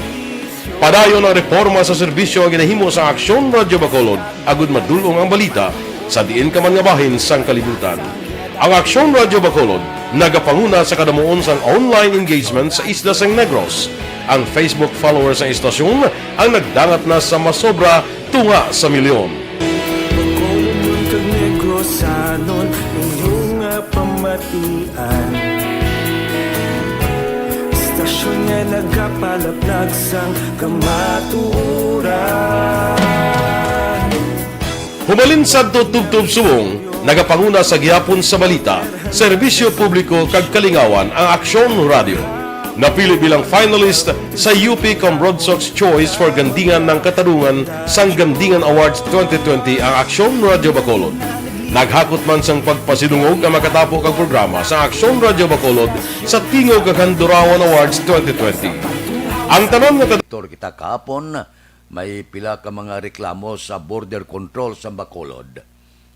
Padayon ang reporma sa serbisyo nga ginahimo sang Aksyon Radio Bacolod agud madul-ong ang balita sa diin ka man nga bahin sang kalibutan. Ang Aksyon Radio Bacolod nagapanguna sa kadamuon sang online engagement sa isla sang Negros. Ang Facebook followers sang istasyon ang nagdangat na sa masobra tunga sa milyon. Bacolod kag Negrosanon, inyo nga pamatian. Istasyon nga nagapalaplag sang kamatuoran. Hubalin sadto tubtob subong, nagapanguna sa gihapon sa balita, serbisyo publiko kag kalingawan ang Aksyon Radio. Napili bilang finalist sa U P Cambroadsox Choice for Gandingan ng Katarungan sang Gandingan Awards twenty twenty ang Aksyon Radio Bacolod. Naghakot man sang pagpasidungog ang makatapo kag programa sa Aksyon Radyo Bacolod sa Tingog kag Handurawan Awards twenty twenty. Ang tanan nga kad- Doktor kita kahapon, may pila ka mga reklamo sa border control sa Bacolod.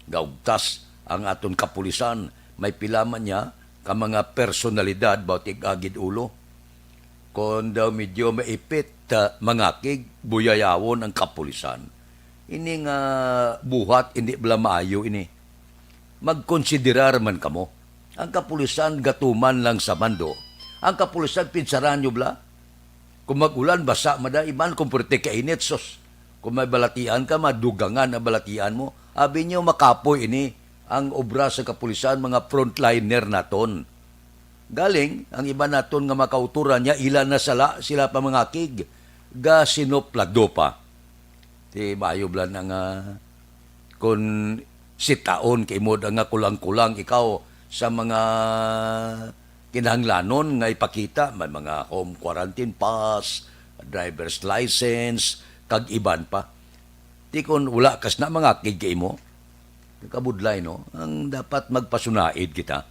Gaugtas ang aton kapulisan, may pila man niya ka mga personalidad, baw tig-agid ulo. Kon daw medyo maipit, ah, mangakig, buyayawon ang kapulisan. Ini nga buhat, hindi bala maayo ini. Magkonsiderar man kamo. Ang kapulisan gatuman lang sa mando. Ang kapulisan, pinsaran nyo bala? Kung mag-ulan, basa mada iban, kung pwerte kainit, sus. Kung may balatian ka, madugangan ang balatian mo. Abi nyo, makapoy ini ang obra sa kapulisan, mga frontliner naton. Galing, ang iba naton nga makauturan niya, ila na sala, sila pa mangakig, ga sinoplado pa. Ti maayo bala na nga, kun sitaon kay mo da nga kulang-kulang ikaw sa mga kinahanglanon nga ipakita, may mga home quarantine pass, driver's license, kag iban pa. Ti kun wala kas na mangakig kay mo, kabudlay, no? Ang dapat magpasunaid kita.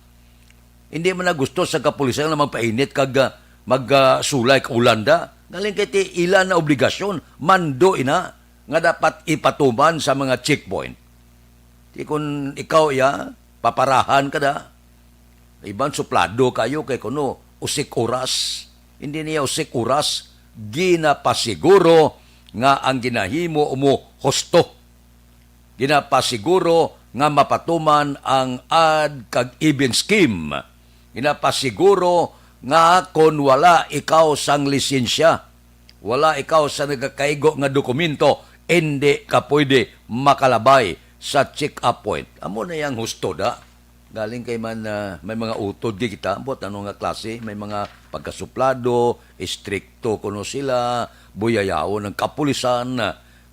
Hindi man na gusto sa kapulisan na magpainit kag, ah, mag, ah, sulay ka ulan da. Galing kay ti ila na obligasyon, mando ina, nga dapat ipatuman sa mga checkpoint. Ti kun ikaw iya, paparahan ka da. Iban suplado kayo kay kuno usik oras. Hindi niya usik oras, ginapasiguro nga ang ginahimo mo husto. Ginapasiguro nga mapatuman ang odd kag even scheme. Ginapasiguro nga kon wala ikaw sang lisensya, wala ikaw sa nagakaigo nga dokumento, indi ka pwede makalabay sa check-up point. Amo na yang husto da. Galing kay man, ah, may mga utod gid kita, ambot ano nga klase, may mga pagkasuplado, istrikto kuno sila, buyayawon ang kapulisan.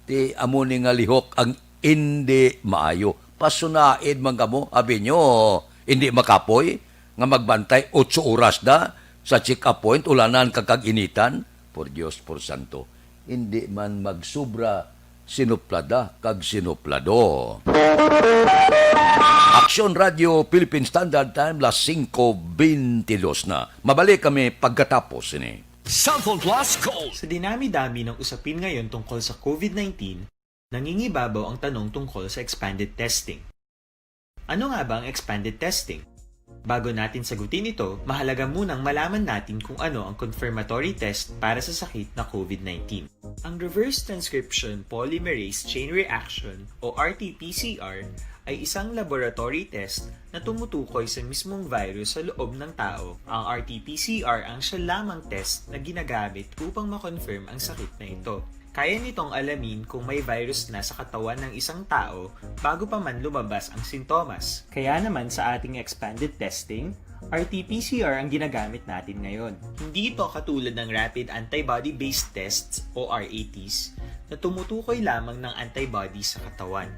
Ti amo ni nga lihok ang indi maayo. Pasunaid man kamo, abi nyo, indi makapoy nga magbantay otso oras da sa check-up point, ulanan kag kag-initan. Por Dios, por santo, indi man magsubra sinuplada kag sinuplado. Aksyon Radio Philippine Standard Time, las singko bentidós na. Mabalik kami pagkatapos sini. Cellphone Plus Gold. Sa dinami-dami ng usapin ngayon tungkol sa COVID nineteen, nangingibabaw ang tanong tungkol sa expanded testing. Ano nga ba ang expanded testing? Bago natin sagutin ito, mahalaga munang malaman natin kung ano ang confirmatory test para sa sakit na COVID nineteen. Ang reverse transcription polymerase chain reaction o R T P C R ay isang laboratory test na tumutukoy sa mismong virus sa loob ng tao. Ang R T P C R ang siya lamang test na ginagamit upang ma-confirm ang sakit na ito. Kaya nitong alamin kung may virus na sa katawan ng isang tao bago pa man lumabas ang sintomas. Kaya naman sa ating expanded testing, R T P C R ang ginagamit natin ngayon. Hindi ito katulad ng rapid antibody-based tests o R A Ts na tumutukoy lamang ng antibody sa katawan.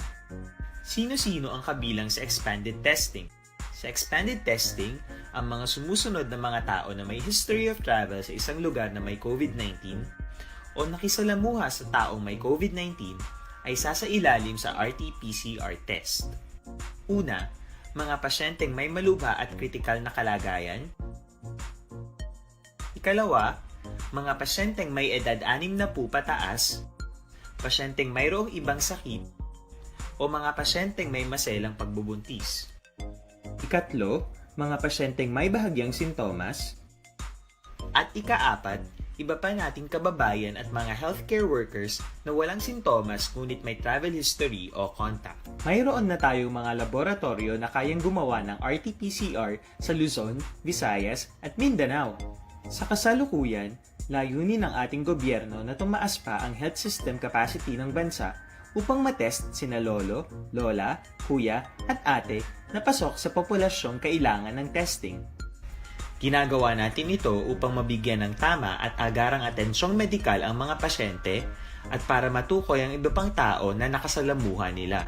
Sino-sino ang kabilang sa expanded testing? Sa expanded testing, ang mga sumusunod na mga tao na may history of travel sa isang lugar na may COVID nineteen o nakisalamuha sa taong may COVID nineteen ay sasailalim sa R T P C R test. Una, mga pasyenteng may malubha at kritikal na kalagayan. Ikalawa, mga pasyenteng may edad anim na po pataas, pasyenteng mayroong ibang sakit, o mga pasyenteng may maselang pagbubuntis. Ikatlo, mga pasyenteng may bahagyang sintomas. At ikaapat, iba pa nating kababayan at mga healthcare workers na walang sintomas ngunit may travel history o contact. Mayroon na tayong mga laboratoryo na kayang gumawa ng R T P C R sa Luzon, Visayas, at Mindanao. Sa kasalukuyan, layunin ng ating gobyerno na tumaas pa ang health system capacity ng bansa upang matest sina lolo, lola, kuya, at ate na pasok sa populasyong kailangan ng testing. Ginagawa natin ito upang mabigyan ng tama at agarang atensyong medikal ang mga pasyente at para matukoy ang iba pang tao na nakasalamuha nila.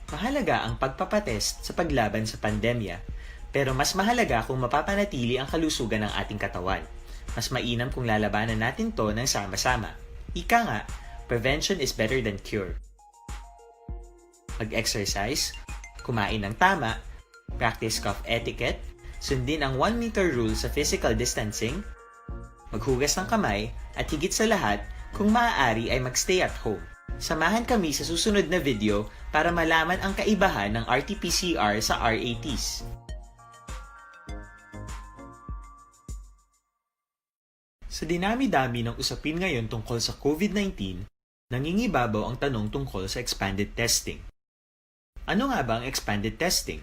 Mahalaga ang pagpapatest sa paglaban sa pandemya, pero mas mahalaga kung mapapanatili ang kalusugan ng ating katawan. Mas mainam kung lalabanan natin 'to ng sama-sama. Ika nga, prevention is better than cure. Mag-exercise, Kumain ng tama, practice cough etiquette, sundin ang one meter rule sa physical distancing, maghugas ng kamay, at higit sa lahat, kung maaari ay mag-stay at home. Samahan kami sa susunod na video para malaman ang kaibahan ng R T P C R sa R A Ts. Sa dinami-dami ng usapin ngayon tungkol sa COVID nineteen, nangingibabaw ang tanong tungkol sa expanded testing. Ano nga ba ang expanded testing?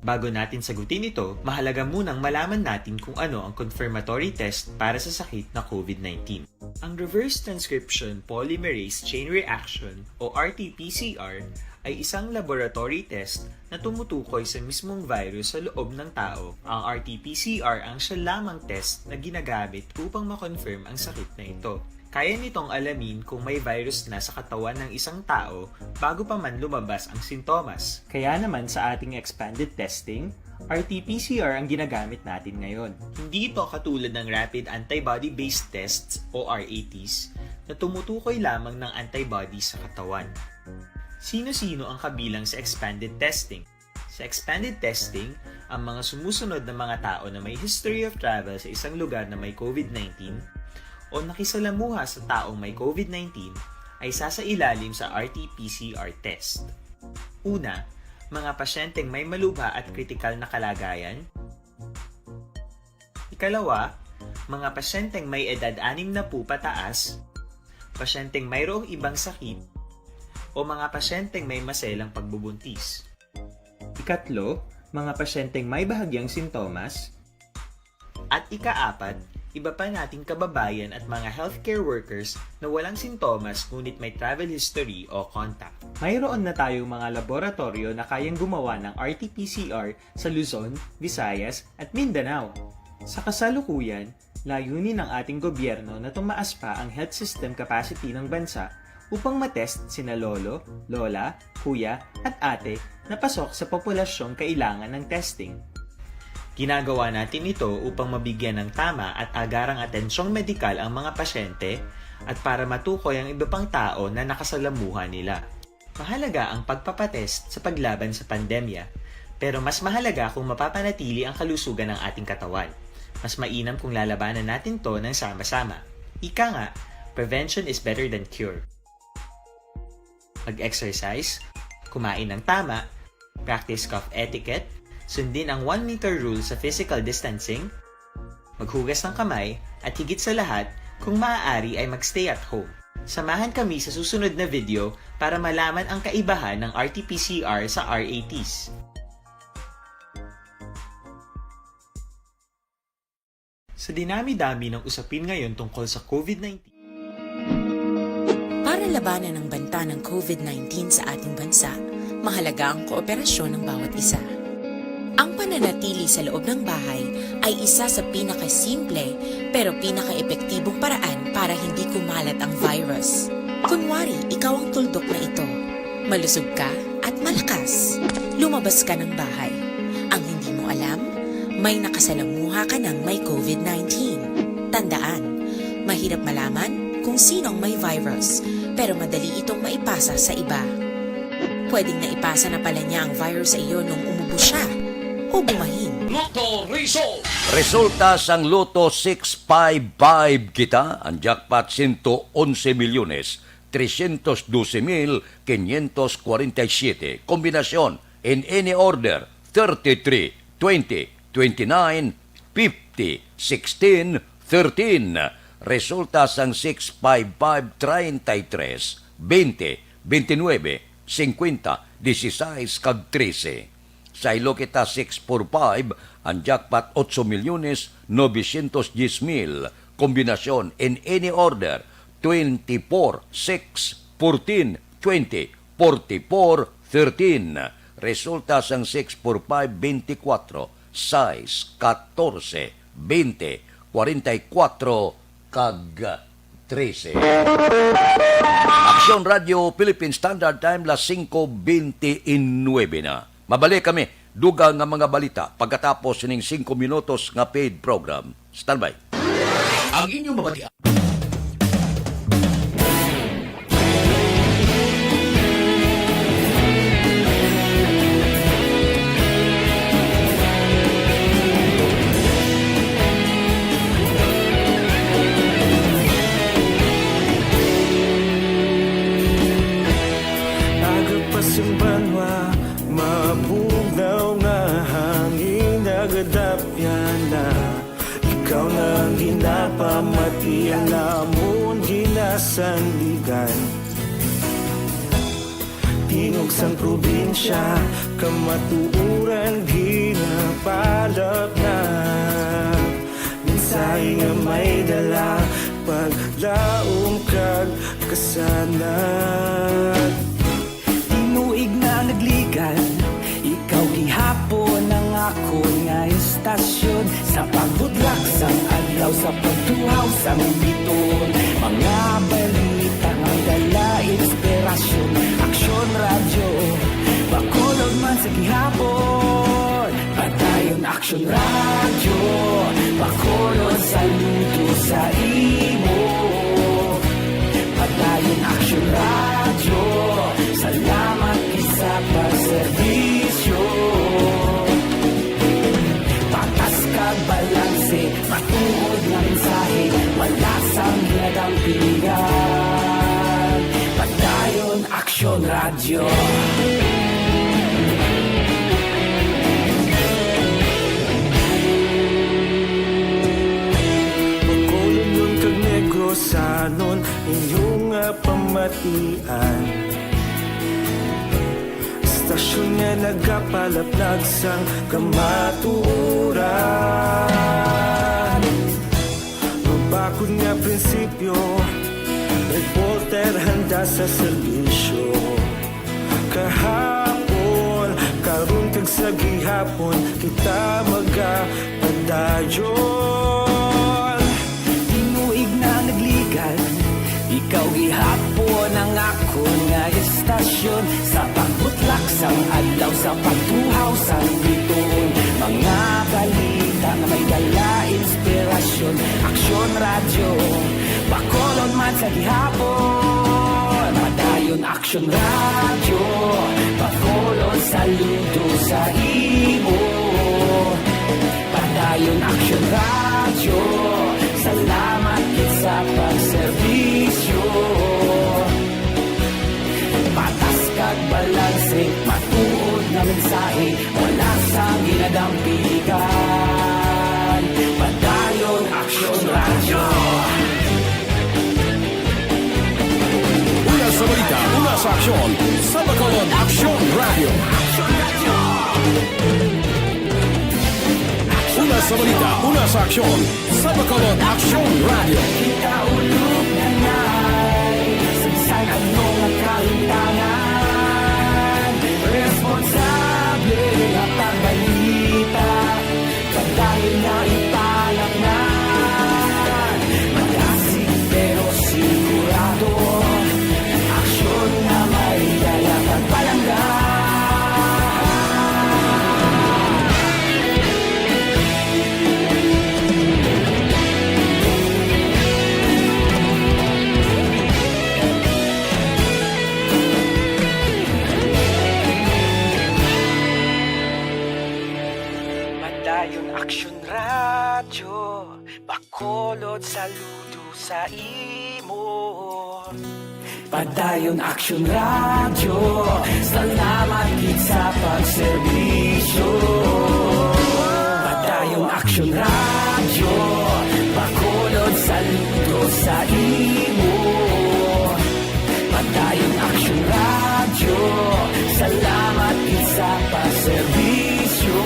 Bago natin sagutin ito, mahalaga munang malaman natin kung ano ang confirmatory test para sa sakit na COVID nineteen. Ang reverse transcription polymerase chain reaction o R T P C R ay isang laboratory test na tumutukoy sa mismong virus sa loob ng tao. Ang R T P C R ang siya lamang test na ginagamit upang ma-confirm ang sakit na ito. Kaya nitong alamin kung may virus na sa katawan ng isang tao bago pa man lumabas ang sintomas. Kaya naman sa ating expanded testing, R T P C R ang ginagamit natin ngayon. Hindi ito katulad ng rapid antibody-based tests o R A Ts na tumutukoy lamang ng antibodies sa katawan. Sino-sino ang kabilang sa expanded testing? Sa expanded testing, ang mga sumusunod na mga tao na may history of travel sa isang lugar na may COVID nineteen o nakisalamuha sa taong may COVID nineteen ay sasailalim sa R T P C R test. Una, mga pasyenteng may malubha at kritikal na kalagayan. Ikalawa, mga pasyenteng may edad anim na po pataas, pasyenteng mayroong ibang sakit, o mga pasyenteng may maselang pagbubuntis. Ikatlo, mga pasyenteng may bahagyang sintomas. At ikaapat, iba pa nating kababayan at mga healthcare workers na walang sintomas ngunit may travel history o contact. Mayroon na tayong mga laboratoryo na kayang gumawa ng R T P C R sa Luzon, Visayas, at Mindanao. Sa kasalukuyan, layunin ng ating gobyerno na tumaas pa ang health system capacity ng bansa upang matest sina lolo, lola, kuya, at ate na pasok sa populasyong kailangan ng testing. Ginagawa natin ito upang mabigyan ng tama at agarang atensyong medikal ang mga pasyente at para matukoy ang iba pang tao na nakasalamuha nila. Mahalaga ang pagpapatest sa paglaban sa pandemya, pero mas mahalaga kung mapapanatili ang kalusugan ng ating katawan. Mas mainam kung lalabanan natin 'to ng sama-sama. Ika nga, prevention is better than cure. Mag-exercise, kumain ng tama, practice cough etiquette, sundin ang one meter rule sa physical distancing, maghugas ng kamay, at higit sa lahat, kung maaari ay mag-stay at home. Samahan kami sa susunod na video para malaman ang kaibahan ng R T P C R sa R A Ts. Sa dinami-dami ng usapin ngayon tungkol sa COVID nineteen, Para labanan ang banta ng COVID nineteen sa ating bansa, mahalaga ang kooperasyon ng bawat isa. Ang pananatili sa loob ng bahay ay isa sa pinakasimple pero pinakaepektibong paraan para hindi kumalat ang virus. Kunwari, ikaw ang tuldok na ito. Malusog ka at malakas. Lumabas ka ng bahay. Ang hindi mo alam, may nakasalamuha ka ng may COVID nineteen. Tandaan, mahirap malaman kung sino ang may virus, pero madali itong maipasa sa iba. Pwedeng naipasa na pala niya ang virus sa iyo nung umubo siya o bumahin. Lotto Result! Resulta sang Lotto six five five kita, ang jackpot sento onse milyones tresyentos dose mil quinientos kwarenta y siete. Kombinasyon, in any order, thirty-three, twenty, twenty-nine, fifty, sixteen, thirteen. Resulta sang six five five, treinta y tres, veinte, veintinueve, cincuenta, dieciséis, kag trece. Saylo kita six four five, ang jackpot otso milyones novecientos diez mil, kombinasyon in any order, twenty-four, six, fourteen, twenty, forty-four, thirteen. Resulta sang six four five, twenty-four, sais, katorse, bente, kwarenta y kwatro, kag trese. Aksyon Radio Philippine Standard Time, las singko bente y nuebe na. Mabalik kami, dugang nga mga balita pagkatapos sining singko minutos nga paid program. Standby. Ang inyong mabatian. Lamon ginasandigan, tingog sang probinsya, kamatuoran ginapalapnag. Mensahe nga may dala, paglaom kag kasanag. Tinuig na nagligan, ikaw gihapon ang akon nga estasyon. Sa pagbudlak sang adlaw, sa pagtuhaw sang bituon, mga balita nga dala inspirasyon. Aksyon Radyo, Bacolod man sa gihapon. Padayon Aksyon Radyo, Bacolod, saludo sa imo. Padayon Aksyon Radyo, salamat gid sa pagserbisyo. Patas kag balanse, matuod nga mensahe, wala sang ginadampigan. Padayon Aksyon Radyo. Bacolodnon kag Negrosanon, inyo nga pamatian. Estasyon nga nagapalaplag sang kamatuoran. Mabakod nga prinsipyo, reporter handa sa serbisyo. Kahapon, karon kag sa gihapon, kita magapadayon. Tinuig na nagligan, ikaw gihapon ang akon nga estasyon. Sa pagbutlak sang adlaw, sa pagtuhaw sang bituon, mga balita nga may dala inspirasyon. Aksyon Radyo, Bacolod man sa gihapon. Padayon Aksyon Radyo, Bacolod, saludo sa imo. Padayon Aksyon Radyo, salamat gid sa pagserbisyo. Patas kag balanse, matuod nga mensahe, wala sang ginadampigan. Padayon Aksyon Radyo. Una sa balita, una sa aksyon, sa Bacolod Aksyon Radyo. Una sa balita, una sa aksyon, sa Bacolod Aksyon Radyo. Kita ulog na ngay, saysay ano nga kalimtangan. Responsable nga pagbalita, padayon nga ipalapngan. Magasig pero sigurado, aksyon nga may dala kag palangga. Padayon Aksyon Radyo, Bacolod, saludo sa imo. Padayon Aksyon Radyo, salamat gid sa pagserbisyo. Padayon Aksyon Radyo, Bacolod, saludo sa imo. Padayon Aksyon Radyo, salamat gid sa pagserbisyo.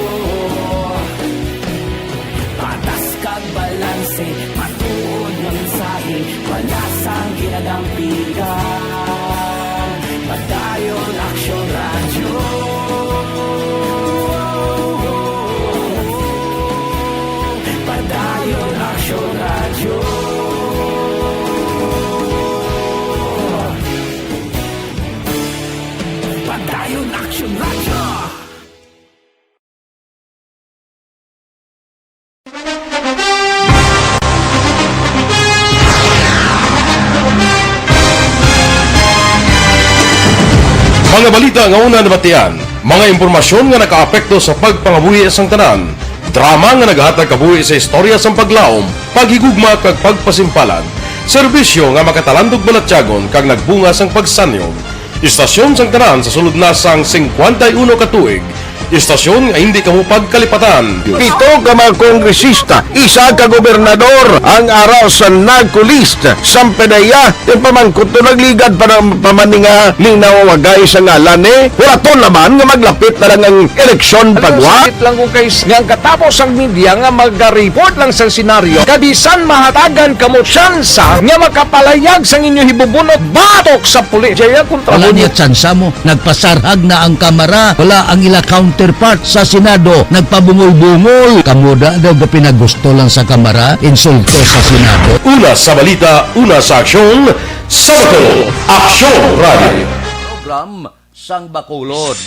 Patas kag balanse, matuod nga mensahe, wala sang ginadampigan. Padayon Aksyon Radyo. Padayon Aksyon Radyo. Padayon Aksyon Radyo. Mga balita nga una nabatian, mga impormasyon nga nakaapekto sa pagpangabuhi sang tanan, drama nga naghatag kabuhi sa istorya sang paglaom, paghigugma kag pagpasimpalan, serbisyo nga makatalandog balatyagon kag nagbunga sang pagsanyog. Istasyon sang tanan sa sulod na sang singkwenta y uno ka tuig, Istasyon nga hindi kamo pagkalipatan. Pito ka mga kongresista, isa ka gobernador ang ara sa NAGCO list. Sampanaya, ipamangkot to nagligad pa ng pamaninga ni nawagay sa ngalan ni. Wala to naman nga maglapit na lang ang eleksyon pagwa. Sakit lang kung kay nga ang katapos ang media nga mag-report lang sa senaryo, kabisan mahatagan kamo tsansa nga makapalayag sang inyo hibubunot batok sa pulis. Jaya kontra Wala mo. Niya tsansa mo. Nagpasarhag na ang kamara, wala ang ila counterpart sa Senado, nagpabungol-bungol. Kamo da daw gapinagusto lang sa kamara, insulto sa Senado. Una sa balita, una sa aksyon, sa Bacolod, Aksyon Radio. Program sang Bacolod.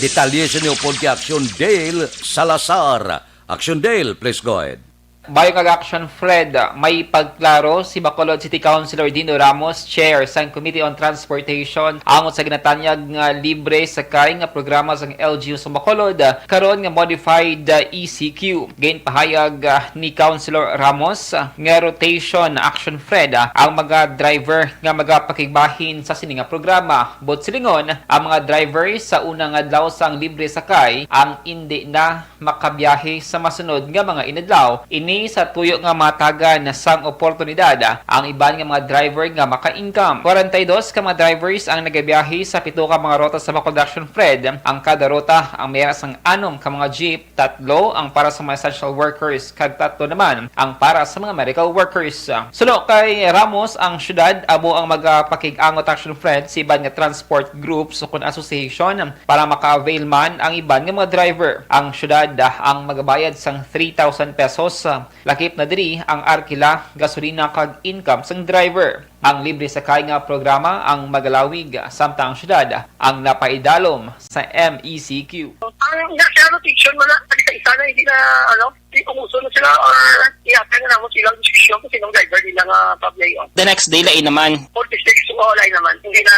Detalye sa inyo pod kay Aksyon Dale Salazar. Aksyon Dale, please go ahead. Bayo kag Aksyon Fred, may pagklaro si Bacolod City Councilor Dino Ramos, chair sang Committee on Transportation, angot sa ginatanyag nga libre sakay nga programa sang L G U sa Bacolod, karon nga modified, ah, E C Q. Ginpahayag, ah, ni Councilor Ramos, ah, nga rotation, Aksyon Fred, ah, ang mga driver nga magapakigbahin sa sini nga programa. Buot silingon, ang mga driver sa una nga adlaw sang libre sakay ang indi na makabiyahe sa masunod nga mga inadlaw. Ini sa tuyo nga mahatagan sang oportunidad ang iban nga mga driver nga maka-income. Kwarenta y dos ka mga drivers ang nagabiyahe sa pito ka mga ruta sa Bacolod Aksyon Fred. Ang kada ruta ang may ara sang anom ka mga jeep, tatlo ang para sa mga essential workers, kag tatlo naman ang para sa mga medical workers. Suno kay Ramos, ang syudad amo ang magapakig-angot, Aksyon Fred, sa iban nga transport groups o kon association para maka-avail man ang iban nga mga driver. Ang syudad, ah, ang magabayad sang three thousand pesos, ah, lakip na diri ang arkila, gasolina, kag income sang driver. Ang libre sakay nga programa ang magalawig, samtang ang syudad ang napaidalom sa M E C Q. Ang nasa rotation mo na, isa-isa na, hindi na, ano, di umuso na sila or ihatag na mo sila ang desisyon kung sinong driver nila nga pabiyayon. The next day, lain naman. Forty-six, wala naman. Hindi na,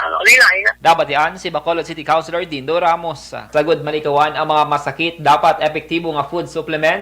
ano, lain-lain na. Dapat yan si Bacolod City Councilor Dindo Ramos. Sagod malikawan ang mga masakit, dapat epektibo nga food supplement.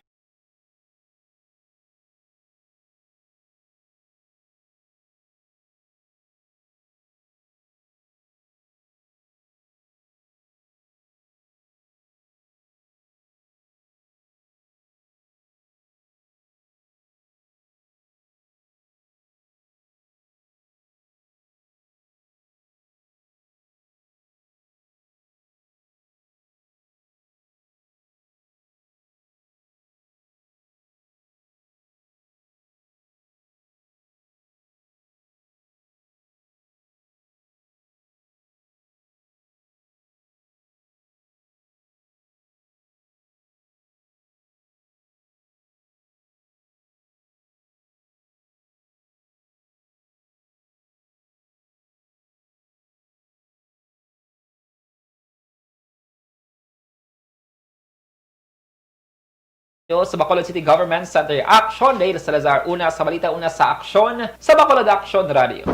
Sa Bacolod City Government Center, Aksyon Dale Salazar. Una sa balita, una sa aksyon, sa Bacolod Aksyon Radio.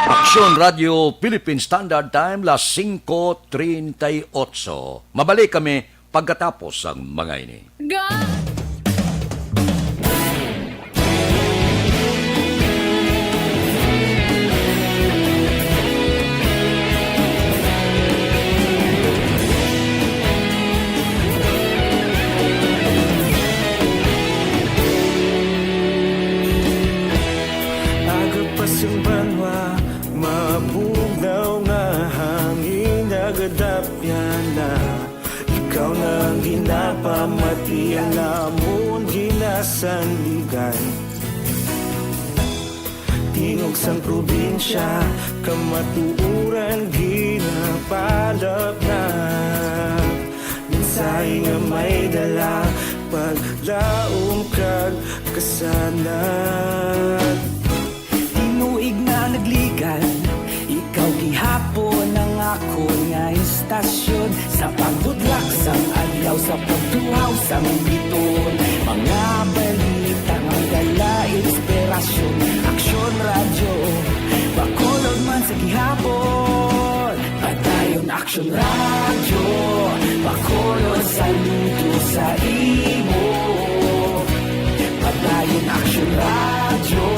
Aksyon Radio Philippine Standard Time, las singko treinta y ocho. Mabalik kami pagkatapos sang mga ini. Ga- Aga pa sing banwa, mabugnaw nga hangin nagadapyan na. Ikaw na ang ginapamati, ang amon ginasandigan. Tingog sang probinsya, kamatuoran ginapalapnap. Mensahe nga may dala, paglaom kag kasanag. Tinuig na nagligan, ikaw gihapon ang akon nga istasyon. Sa pagbudlak sang adlaw, sa pagtuhaw sang biton, mga balita nga dala inspirasyon. Aksyon Radyo, Bacolod man sa gihapon. Padayon Aksyon Radyo, Bacolod, saludo sa imo. Padayon Aksyon Radyo,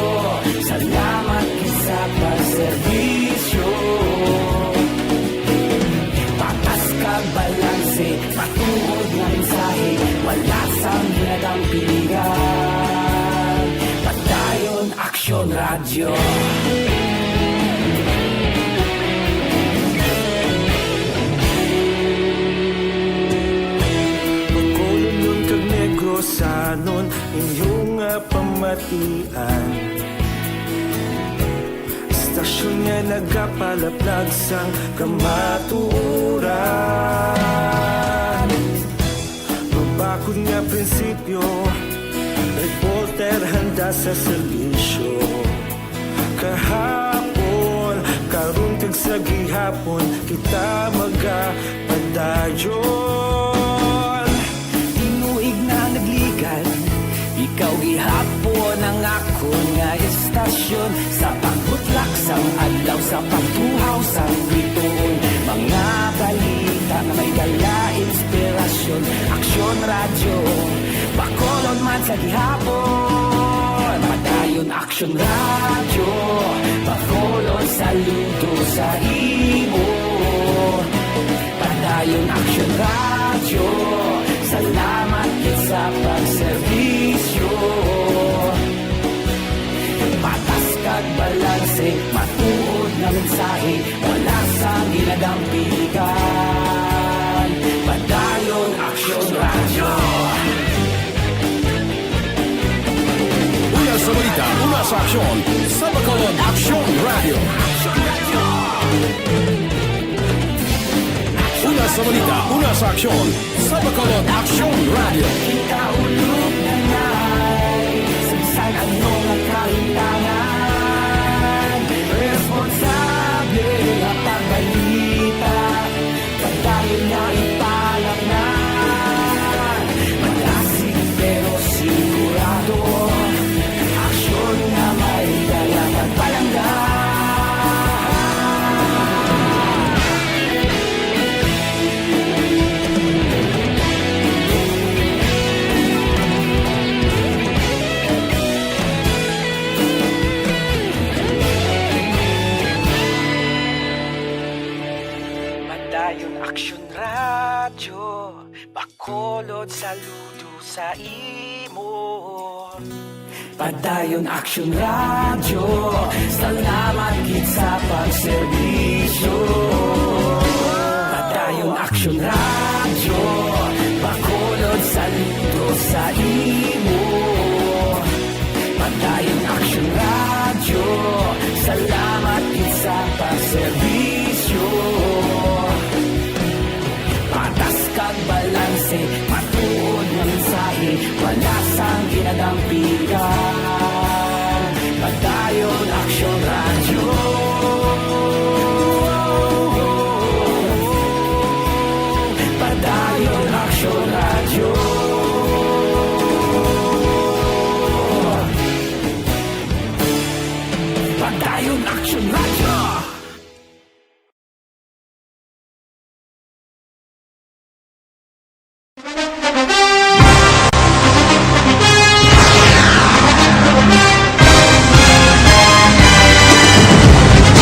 salamat gid sa pagserbisyo. Patas ka Radyo. Bacolodnon kag Negrosanon, inyo nga pamatian. Istasyon nga nagapalaplag sang kamatuoran. Mabakod nga prinsipyo, reporter handa sa serbisyo. Kahapon, karon kag sa gihapon, kita magapadayon. Tinuig na nagligad, ikaw gihapon ang akon nga istasyon. Sa pagbutlak sang adlaw, sa pagtuhaw sang bituon, mga balita nga may dala inspirasyon. Aksyon Radyo, Bacolod man sa gihapon. Padayon Aksyon Radyo, Bacolod saludo sa imo. Padayon Aksyon Radyo, salamat gid sa pagserbisyo. Patas kag balanse, matuod nga mensahe, wala sang ginadampigan. Padayon Aksyon Radyo. Una sa balita, una sa aksyon, sa Bacolod Aksyon Radyo. Una sa balita, una sa aksyon, sa Bacolod Aksyon Radyo. Kita ulog na ngay, sa bisan ano nga kahintangan, responsable nga pagbalita, padayon nga ipalaknan. Malasig pero sigurado, aksyon nga may dala pagpalangga. Padayon Aksyon Radyo, Bacolod saludo sa imo. Padayon Aksyon Radyo, salamat gid sa pagserbisyo. Padayon Aksyon Radyo, Bacolod saludo sa imo. Padayon Aksyon Radyo, salamat gid sa pagserbisyo. Patas kag balanse, matuod nga mensahe, wala sang ginadampigan. Padayon Aksyon Radyo. Padayon Aksyon Radyo. Padayon Aksyon Radyo.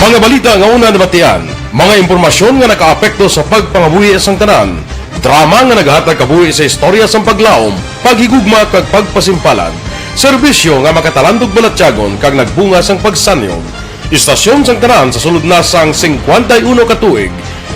Mga balita nga una nabatian, mga impormasyon nga nakaapekto sa pagpangabuhi sang tanan, drama nga naghatag kabuhi sa istorya sang paglaom, paghigugma kag pagpasimpalan, serbisyo nga makatalandog balatyagon kag nagbunga sang pagsanyog. Istasyon sang tanan sa sulod na sang singkwenta y uno ka tuig.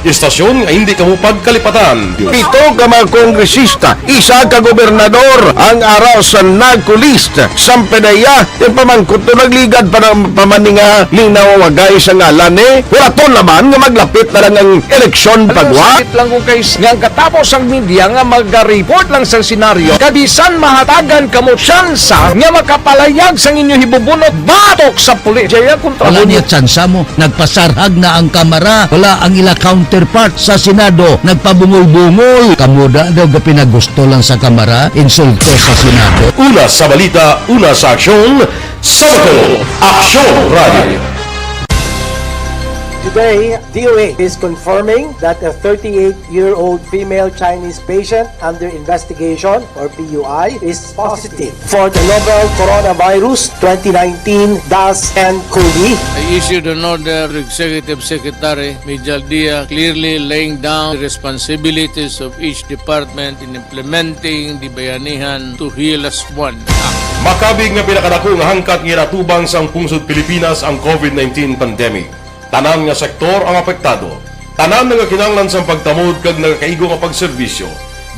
Istasyon nga hindi kamo pagkalipatan. Pito ka mga kongresista, isa ka gobernador ang ara sa NAGCO list. Sampe na iya, yung pamangkot to nagligad pa ng pamaninga, linaw wagay sa ngalan eh. Wala to naman nga maglapit na lang ang eleksyon. Alam mo, pagwa. Sakit lang kung kay s-, nga ang katapos ang media nga mag-report lang sa senaryo, kabisan mahatagan kamo tsansa nga makapalayag sang inyo hibubunot batok sa pulis. Jaya, kontra. Wala mo niya tsansa mo. Nagpasarhag na ang Kamara. Wala ang ila counterpart sa Senado. Nagpabungol-bungol. Kamo da daw gapinagusto lang sa Kamara, insulto sa Senado. Una sa balita, una sa aksyon, sa Bacolod Aksyon Radio. Today, D O A is confirming that a thirty-eight-year-old female Chinese patient under investigation, or P U I, is positive for the novel coronavirus twenty nineteen dash N cov. I issued an order to Executive Secretary Mijal Dia, clearly laying down the responsibilities of each department in implementing the Bayanihan to Heal As One Act. Makabig nga pinakadako nga hangkat nga ginatubang sang pungsod Pilipinas ang COVID nineteen pandemic. Tanan nga sektor ang apektado. Tanan nagakinahanglan sang pagtamod kag nagakaigo nga pagserbisyo.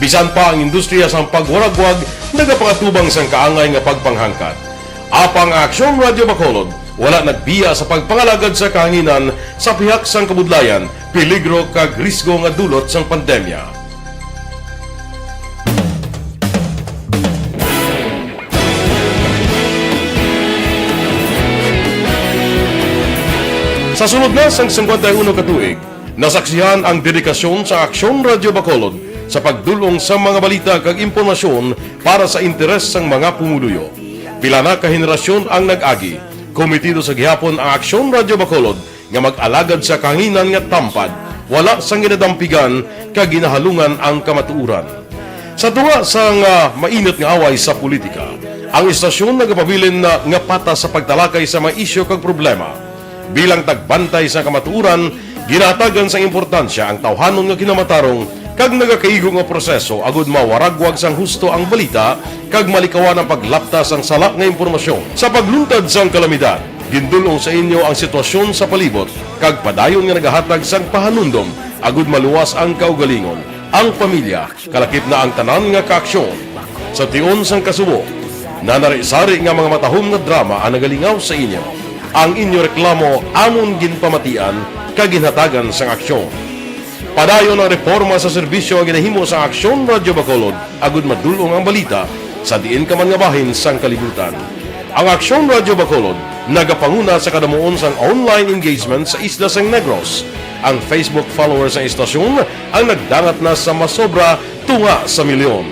Bisan pa ang industriya sang pagwaragwag nagapangatubang sang kaangay nga pagpanghangkat. Apang ang Aksyon Radyo Bacolod wala nagbiya sa pagpangalagad sa kahanginan sa pihak sang kabudlayan, peligro kag risgo nga dulot sang pandemya. Sa sulod na sang singkwenta y uno ka tuig, nasaksihan ang dedikasyon sa Aksyon Radyo Bacolod sa pagdul-ong sa mga balita kag impormasyon para sa interes sang mga pumuluyo. Pila na ka henerasyon ang nag-agi. Komitido sa gihapon ang Aksyon Radyo Bacolod nga mag-alagad sa kahanginan nga tampad, wala sang ginadampigan kag ginahalungan ang kamatuoran. Sa tunga sang, ah, mainit nga away sa politika, ang istasyon nagapabilin na nga patas sa pagtalakay sa mga isyu kag problema. Bilang tagbantay sa kamatuoran, ginahatagan sang importansya ang tawhanon nga kinamatarong kag nagakaigo nga proseso agud mawaragwag sang husto ang balita kag malikawan ang paglapta sang sala nga impormasyon. Sa pagluntad sang kalamidad, gindul-ong sa inyo ang sitwasyon sa palibot kag padayon nga nagahatag sang pahanumdom agud maluwas ang kaugalingon, ang pamilya, kalakip na ang tanan nga kaaksyon. Sa tion sang kasubo, nanari-sari nga mga matahom nga drama ang nagalingaw sa inyo. Ang inyo reklamo amon ginpamatian kag ginhatagan sang aksyon. Padayon ang reporma sa serbisyo nga ginahimo sa Aksyon Radyo Bacolod agud madul-ong ang balita sa diin ka man nga bahin sang kalibutan. Ang Aksyon Radyo Bacolod nagapanguna sa kadamuon sang online engagement sa isla sang Negros. Ang Facebook followers sang istasyon ang nagdangat na sa masobra tunga sa milyon.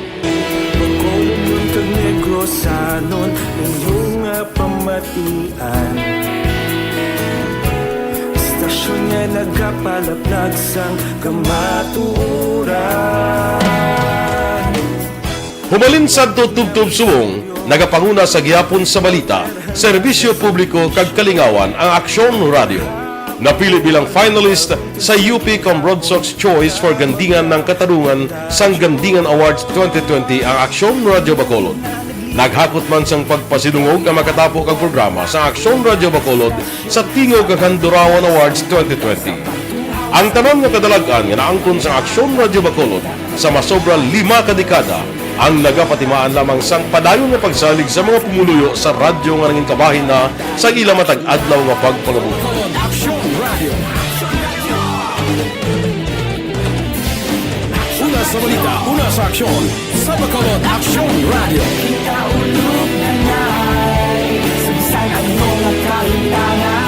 Bacolod kag Negrosanon, inyo nga pamatian. Istasyon nga nagapalaplag sang kamatuoran. Humalin sadto tubtob subong, nagapanguna sa gihapon sa balita, serbisyo publiko kag kalingawan ang Aksyon Radyo. Napili bilang finalist sa U P Cambrodsoc's Choice for Gandingan ng Katarungan sang Gandingan Awards twenty twenty ang Aksyon Radyo Bacolod. Naghakot man sang pagpasidungog ang makatapo kag programa sa Aksyon Radyo Bacolod sa Tingog kag Handurawan Awards twenty twenty. Ang tanan nga kadalag-an nga naangkon sa Aksyon Radyo Bacolod sa masobra lima ka dekada ang nagapatimaan lamang sang padayon nga pagsalig sa mga pumuluyo sa radyo nga nangin kabahin na sa ila matag adlaw nga pagpangabuhi. Aksyon Radio. Una sa balita, una sa aksyon, sa Bacolod Aksyon Radio. Kaulog na ngay, saysay ang mga kalimtangan.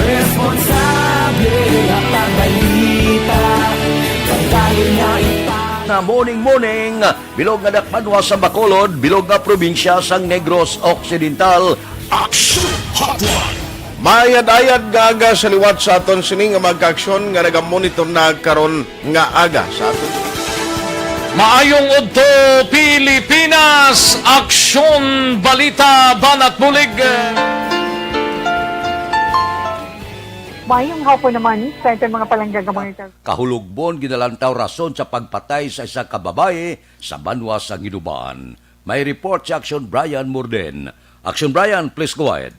Responsable nga pagbalita, kabayo nga ipa- Na morning, morning. Bilog nga dakbanwa sa Bacolod, bilog nga probinsya sang Negros Occidental. Action Hotline. Maayad-ayad nga aga sa liwat sa aton sini nga mga kaaksyon nga nagamonitor na karon nga aga sa aton. Maayong udto, Pilipinas! Aksyon, balita, banat bulig. Maayong hapon naman sa aton mga palangga nga mga Kahulogbon ginalantaw rason sa pagpatay sa isa ka babayi sa banwa sa Guinobaan. May report si Action Brian Morden. Action Brian, please go ahead.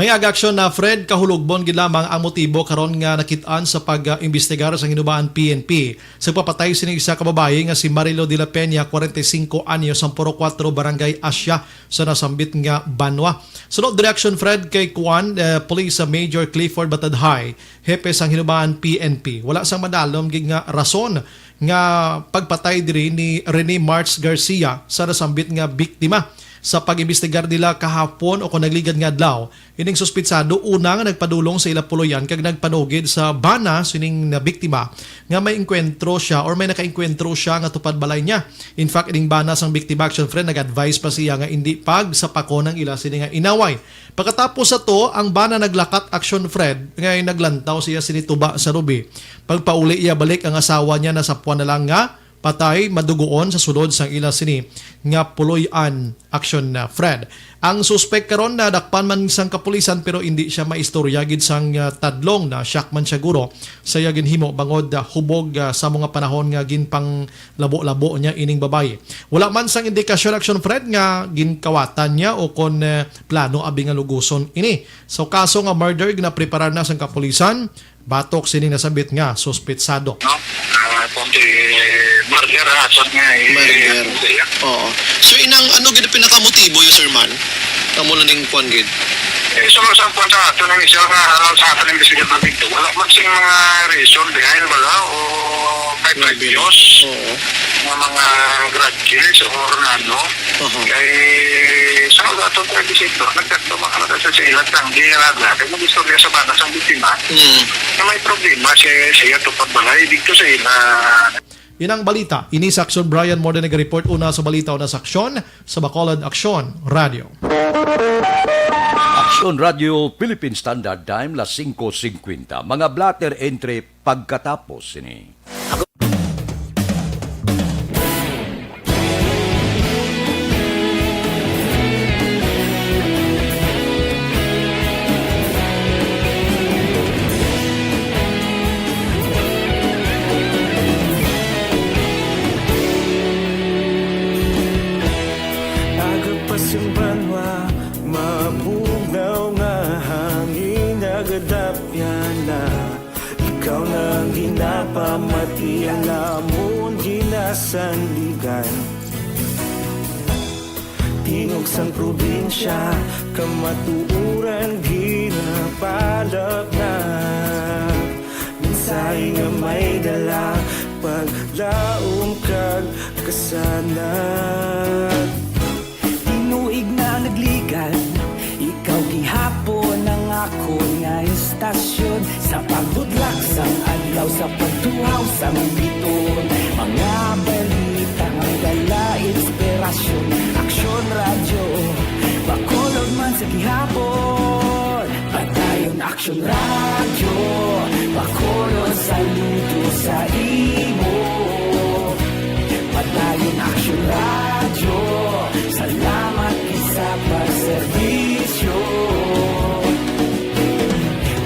May aga aksyon na, Fred, kahulogbon gid lamang ang motibo karon nga nakit-an sa pag-imbestigar sa Guinobaan P N P sa pagpatay sini isa ka babayi nga si Marilo de la Peña, kwarenta y singko anyos, ang Purok Kuwatro, Barangay Asia, sa nasambit nga banwa. Sunod diri aksyon, Fred, kay kuan, eh, Police Major Clifford Batadhay, hepe sang Hinubaan P N P. Wala sang madalom gid nga rason nga pagpatay diri ni Rene March Garcia sa nasambit nga biktima. Sa pag-imbestigar nila kahapon o kon nagligad nga adlaw, ining suspitsado una nga nagpadulong sa ila puloy-an kag nagpanugid sa bana sining nabiktima nga may engkwentro siya or may nakaengkwentro siya nga tupad balay niya. In fact, ining bana sang biktima, action friend, nag-advise pa siya nga indi pagsapakon ang ila sini nga inaway. Pagkatapos sa to, ang bana naglakat, action friend, nga naglantaw siya sini tuba sa Ruby. Pagpauli iya balik, ang asawa niya nasapuan na lang nga patay madugoon sa sulod sang ila sini nga puloy-an. Action, uh, Fred. Ang suspek karon nadakpan man sang kapulisan, pero indi siya maistorya gid sang, uh, tadlong. Na-shock man siya guro sa iya ginhimo bangod, uh, hubog, uh, sa mga panahon nga ginpanglabo-labo niya ining babayi. Wala man sang indikasyon, Action Fred, nga ginkawatan niya o kon, uh, plano abi nga luguson ini. So, kaso nga murder ginapreparar na sang kapulisan. Batok sini nasabit nga suspetsado. No? Ah, kung si murder, ah, sa nga, eh, Murder. Siya. Oo. So, inang, ano gid ang pinakamotibo yun, Sir Man? Kamo na ning kwan gid. Eh, so, sa kwan sa ato na, sir, na, sa ato na, investigator dito, wala man sing mga reason behind, wala, o may Grabe, no? Previous Oo. Nga mga grudges or ano. Aha. Kay, sa ato, sa bisita, nagkatlo, mga ano, sa sila, tanggi, nga naglabi, mag-istorya sa bana, sa biktima. Mm. Na may problema siya, siya, to pagbalay, dito sa ila. Inang balita, ini sa Aksyon Brian Morden nag-report. Una sa balita, una sa aksyon, sa Bacolod Aksyon Radio. Aksyon Radio Philippine Standard Time, las singko singkwenta. Mga blotter entry pagkatapos sini. Aga pa sing banwa, mabugnaw nga hangin nagadapyan na. Ikaw na ang ginapamati, ang amon ginasandigan. Tingog sang probinsya, kamatuoran ginapalapnag. Mensahe nga may dala, paglaom kag kasanag. Tinuig na nagligan, ikaw gihapon ang akon nga istasyon. Sa pagbudlak sang adlaw, sa pagtuhaw sang biton, mga balita nga dala inspirasyon. Aksyon Radyo, Bacolod man sa gihapon. Padayon Aksyon Radyo, Bacolod, saludo sa imo. Padayon Aksyon Radyo, salamat gid sa pagserbisyo.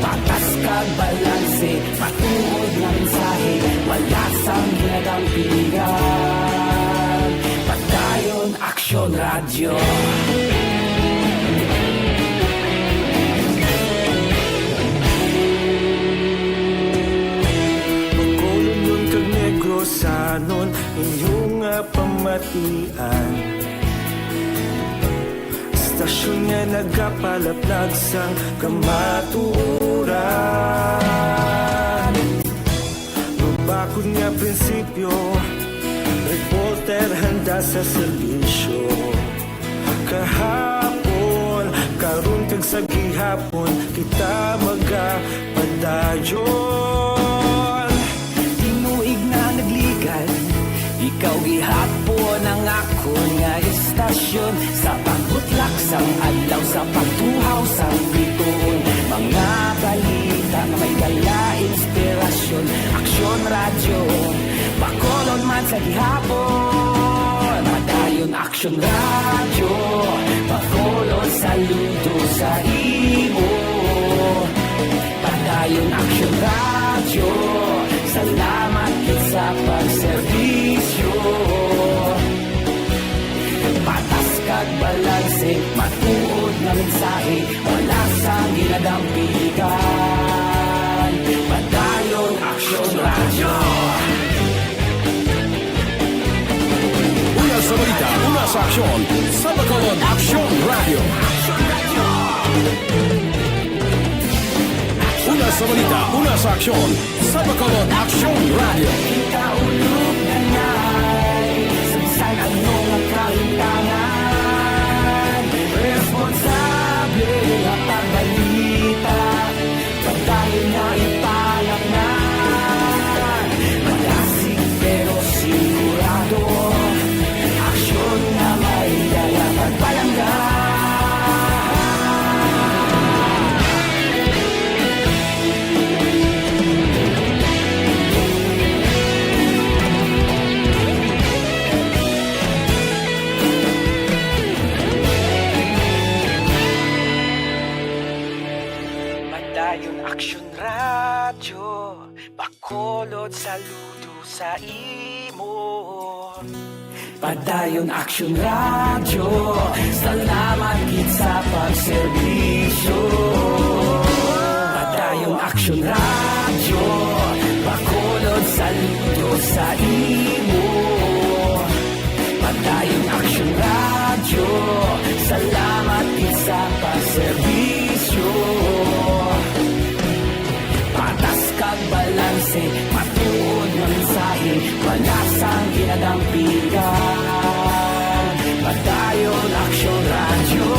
Patas kag balanse, matuod nga mensahe, wala sang ginadampigan. Padayon Aksyon Radyo. Bacolodnon kag Negrosanon, inyo nga pamatian. Istasyon nga nagapalaplag sang kamatuoran. Mabakod nga prinsipyo, reporter handa sa serbisyo. Kahapon, karon kag sa gihapon, kita magapadayon. Tinuig na nagligan, ikaw gihapon ang akon nga istasyon. Sa pagbutlak sang adlaw, sa pagtuhaw sang bituon, mga balita nga may dala inspirasyon. Aksyon Radyo, Bacolod man sa gihapon. Padayon Aksyon Radyo, Bacolod, saludo sa imo. Padayon Aksyon Radyo, salamat gid sa pagserbisyo. Patas kag balanse, matuod nga mensahe, wala sang ginadampigan. Padayon Aksyon Radyo. Una sa balita, una sa aksyon, sa Bacolod Aksyon Radyo. Una sa balita, una sa aksyon, sa Bacolod Aksyon Radyo. Kita ulog na nay, sa bisan ano nga kahimtangan, responsable nga pagbalita. Pagkain nga ipanaknan, malasig pero sigurado. Aksyon nga may dala pagpalangga. Padayon Aksyon Radyo, Bacolod, saludo sa imo. Padayon Aksyon Radyo, salamat gid sa pagserbisyo. Padayon Aksyon Radyo, Bacolod, saludo sa imo. Padayon Aksyon Radyo, salamat gid sa pagserbisyo. Patas kag balanse, matuod nga mensahe, wala sang ginadampigan. Padayon Aksyon Radyo.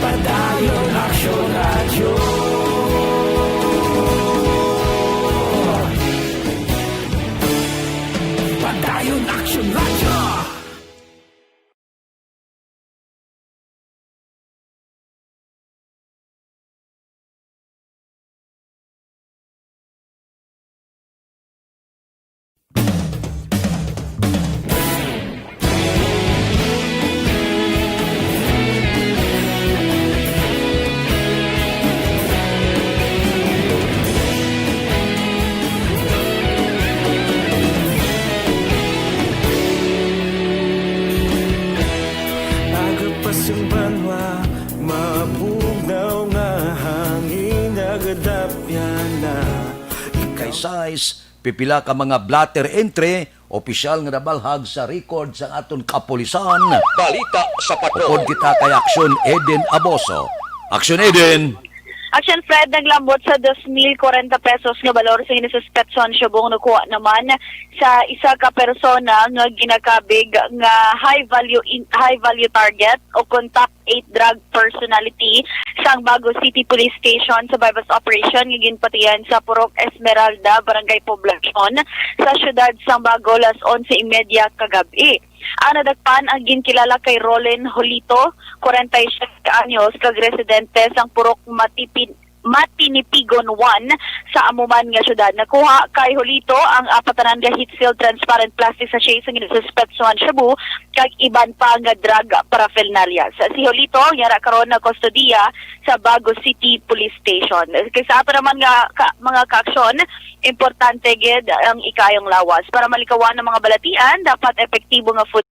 Padayon Aksyon Radyo. Padayon Aksyon Radyo. Aga pa sing banwa, mabugnaw nga hangin, nagadapyan na. Kay sais, pipila ka mga blotter entry, opisyal nga nabalhag sa record sang aton kapulisan. Balita sa Patrol. Upod kita kay Aksyon Eden Aboso. Aksyon Eden! Aksyon Fred, naglambot sa dos mil kwarenta pesos nga balor sa ginasuspetsahan shabu nga nakuha naman sa isa ka persona nga ginakabig nga high value in, high value target o kon top eight drug personality sang Bago City Police Station sa buy-bust operation nga ginpatihan sa Purok Esmeralda, Barangay Poblacion, sa siyudad sang Bago, las onse y media kagab-i. Ang nadakpan ang ginkilala kay Rolen Holito, kwarenta y siyete anyos, kag residente sang Purok Matipin-, Matinipigon one sa amo man nga siyudad. Nakuha kay Holito ang apatanan nga heat-sealed transparent plastic sachet sa ginasuspetsahan shabu kag iban pa nga drug paraphernalia. Si Holito, yara karon na kustodiya sa Bago City Police Station. Kay sa ato naman nga ka-, mga kaaksyon, importante gid ang ikaayong lawas. Para malikawan ang mga balatian, dapat epektibo nga food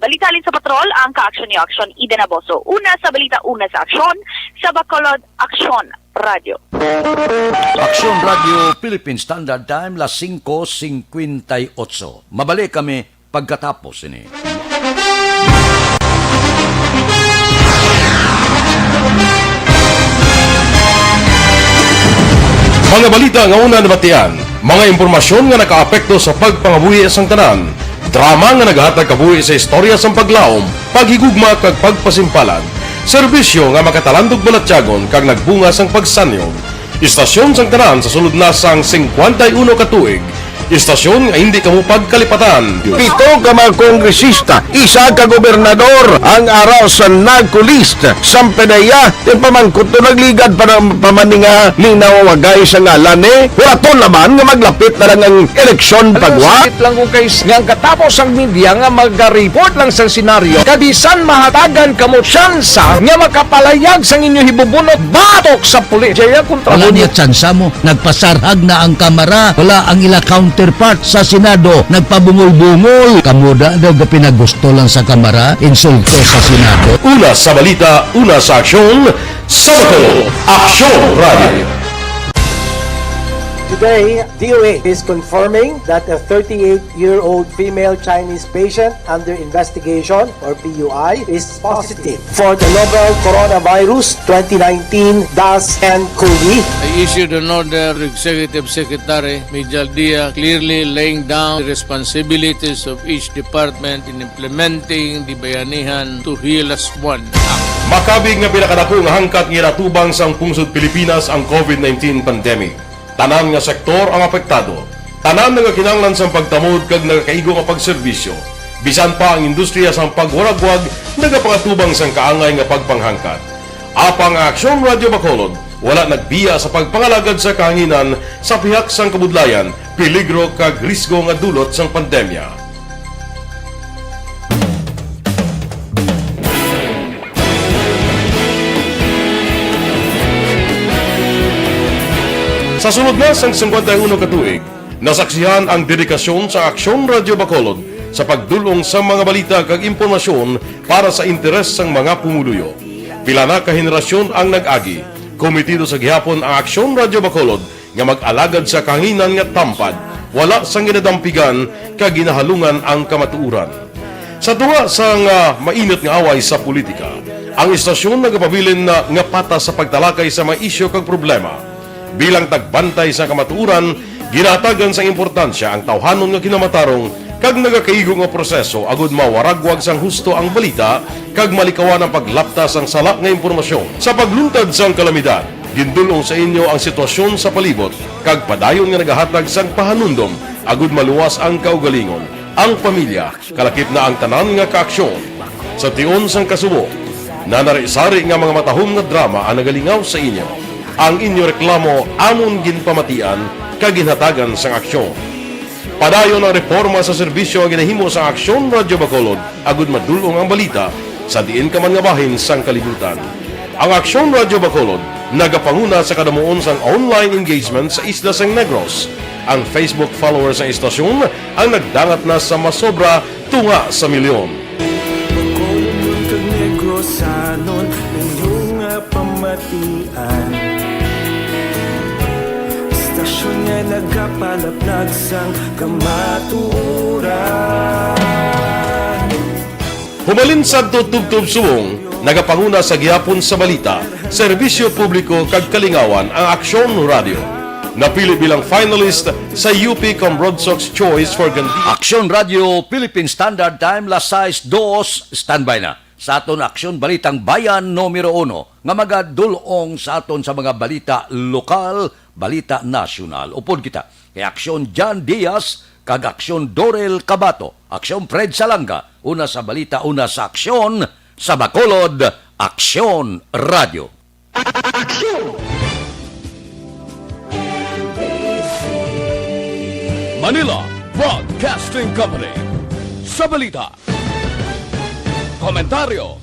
Balita halin sa patrol, ang kaaksyon ni Aksyon Eden Aboso. Una sa balita, una sa aksyon, sa Bacolod Aksyon Radyo. Aksyon Radyo Philippine Standard Time, las singko singkwenta y otso. Mabalik kami pagkatapos sini. Mga balita nga una nabatian, mga impormasyon nga nakaapekto sa pagpangabuhi sang tanan, drama nga naghatag kabuhi sa istorya sang paglaom, paghigugma kag pagpasimpalan, serbisyo nga makatalandog balatyagon kag nagbunga sang pagsanyog. Istasyon sang tanan sa sulod na sang singkwenta y uno ka tuig. Istasyon nga hindi kamo pagkalipatan. Pito ka mga kongresista, isa ka gobernador ang ara sa NAGCO list. Sampe na iya, ti pamangkot to nagligad pa na, pa man ni nga linaw wagay sa ngalan, eh. Huraton naman nga maglapit na lang ang eleksyon. Alam mo, pagwa. Sakit lang ko, guys, nga ang katapos ang media nga maga-report lang sa senaryo, kabisan mahatagan kamo tsansa nga makapalayag sang inyo hibubunot batok sa pulis. Jaya, kontra Wala mo niya tsansa mo. Nagpasarhag na ang Kamara. Wala ang ila counterpart sa Senado. Nagpabungol-bungol. Kamo da daw gapinagusto lang sa Kamara, insulto sa Senado. Una sa balita, una sa aksyon, sa Bacolod Aksyon Radio. Today, D O H is confirming that a thirty-eight-year-old female Chinese patient under investigation, or P U I, is positive for the novel coronavirus twenty nineteen dash N cov. I issued an order to Executive Secretary Mijal Dia, clearly laying down the responsibilities of each department in implementing the Bayanihan to Heal As One Act. Makabig nga pinakadako nga hangkat nga ginatubang sang pungsod Pilipinas ang covid nineteen pandemic. Tanan nga sektor ang apektado. Tanan nagakinahanglan sang pagtamod kag nagakaigo nga pagserbisyo. Bisan pa ang industriya sang pagwaragwag nagapangatubang sang kaangay nga pagpanghangkat. Apang ang Aksyon Radyo Bacolod wala nagbiya sa pagpangalagad sa kahanginan sa pihak sang kabudlayan, peligro kag risgo nga dulot sang pandemya. Sa sulod na sang singkwenta y uno ka tuig, nasaksihan ang dedikasyon sa Aksyon Radyo Bacolod sa pagdul-ong sa mga balita kag impormasyon para sa interes sang mga pumuluyo. Pila na ka henerasyon ang nag-agi. Komitido sa gihapon ang Aksyon Radyo Bacolod nga mag-alagad sa kahanginan nga tampad, wala sang ginadampigan kag ginahalungan ang kamatuoran. Sa tunga sang, ah, mainit nga away sa politika, ang istasyon nagapabilin na nga patas sa pagtalakay sa mga isyu kag problema. Bilang tagbantay sa kamatuoran, ginahatagan sang importansya ang tawhanon nga kinamatarong kag nagakaigo nga proseso agud mawaragwag sang husto ang balita kag malikawan ang paglapta sang sala nga impormasyon. Sa pagluntad sang kalamidad, gindul-ong sa inyo ang sitwasyon sa palibot kag padayon nga nagahatag sang pahanumdom agud maluwas ang kaugalingon, ang pamilya, kalakip na ang tanan nga kaaksyon. Sa tion sang kasubo, nanari-sari nga mga matahom nga drama ang nagalingaw sa inyo. Ang inyo reklamo amon ginpamatian kag ginhatagan sang aksyon. Padayon ang reporma sa serbisyo nga ginahimo sang Aksyon Radyo Bacolod agud madul-ong ang balita sa diin ka man nga bahin sang kalibutan. Ang Aksyon Radyo Bacolod nagapanguna sa kadamuon sang online engagement sa isla sang Negros. Ang Facebook followers sang istasyon ang nagdangat na sa masobra tunga sa milyon. Bacolod kag Negrosanon, inyo nga pamatian. Istasyon nga nagapalaplag sang kamatuoran. Humalin sadto tubtob subong, nagapanguna sa gihapon sa balita, serbisyo publiko kag kalingawan ang Aksyon Radio. Napili bilang finalist sa U P Cambronsox Choice for Gandhi. Aksyon Radio Philippine Standard Time, las sais dos, standby na sa aton Aksyon Balitang Bayan numero uno nga magadul-ong sa aton sa mga balita lokal, balita nasyonal. Upod kita kay Aksyon John Diaz kag Aksyon Dorel Cabato, Aksyon Fred Salanga, una sa balita, una sa aksyon, sa Bacolod, Aksyon Radio. Aksyon! Manila Broadcasting Company. Sa balita, komentaryo,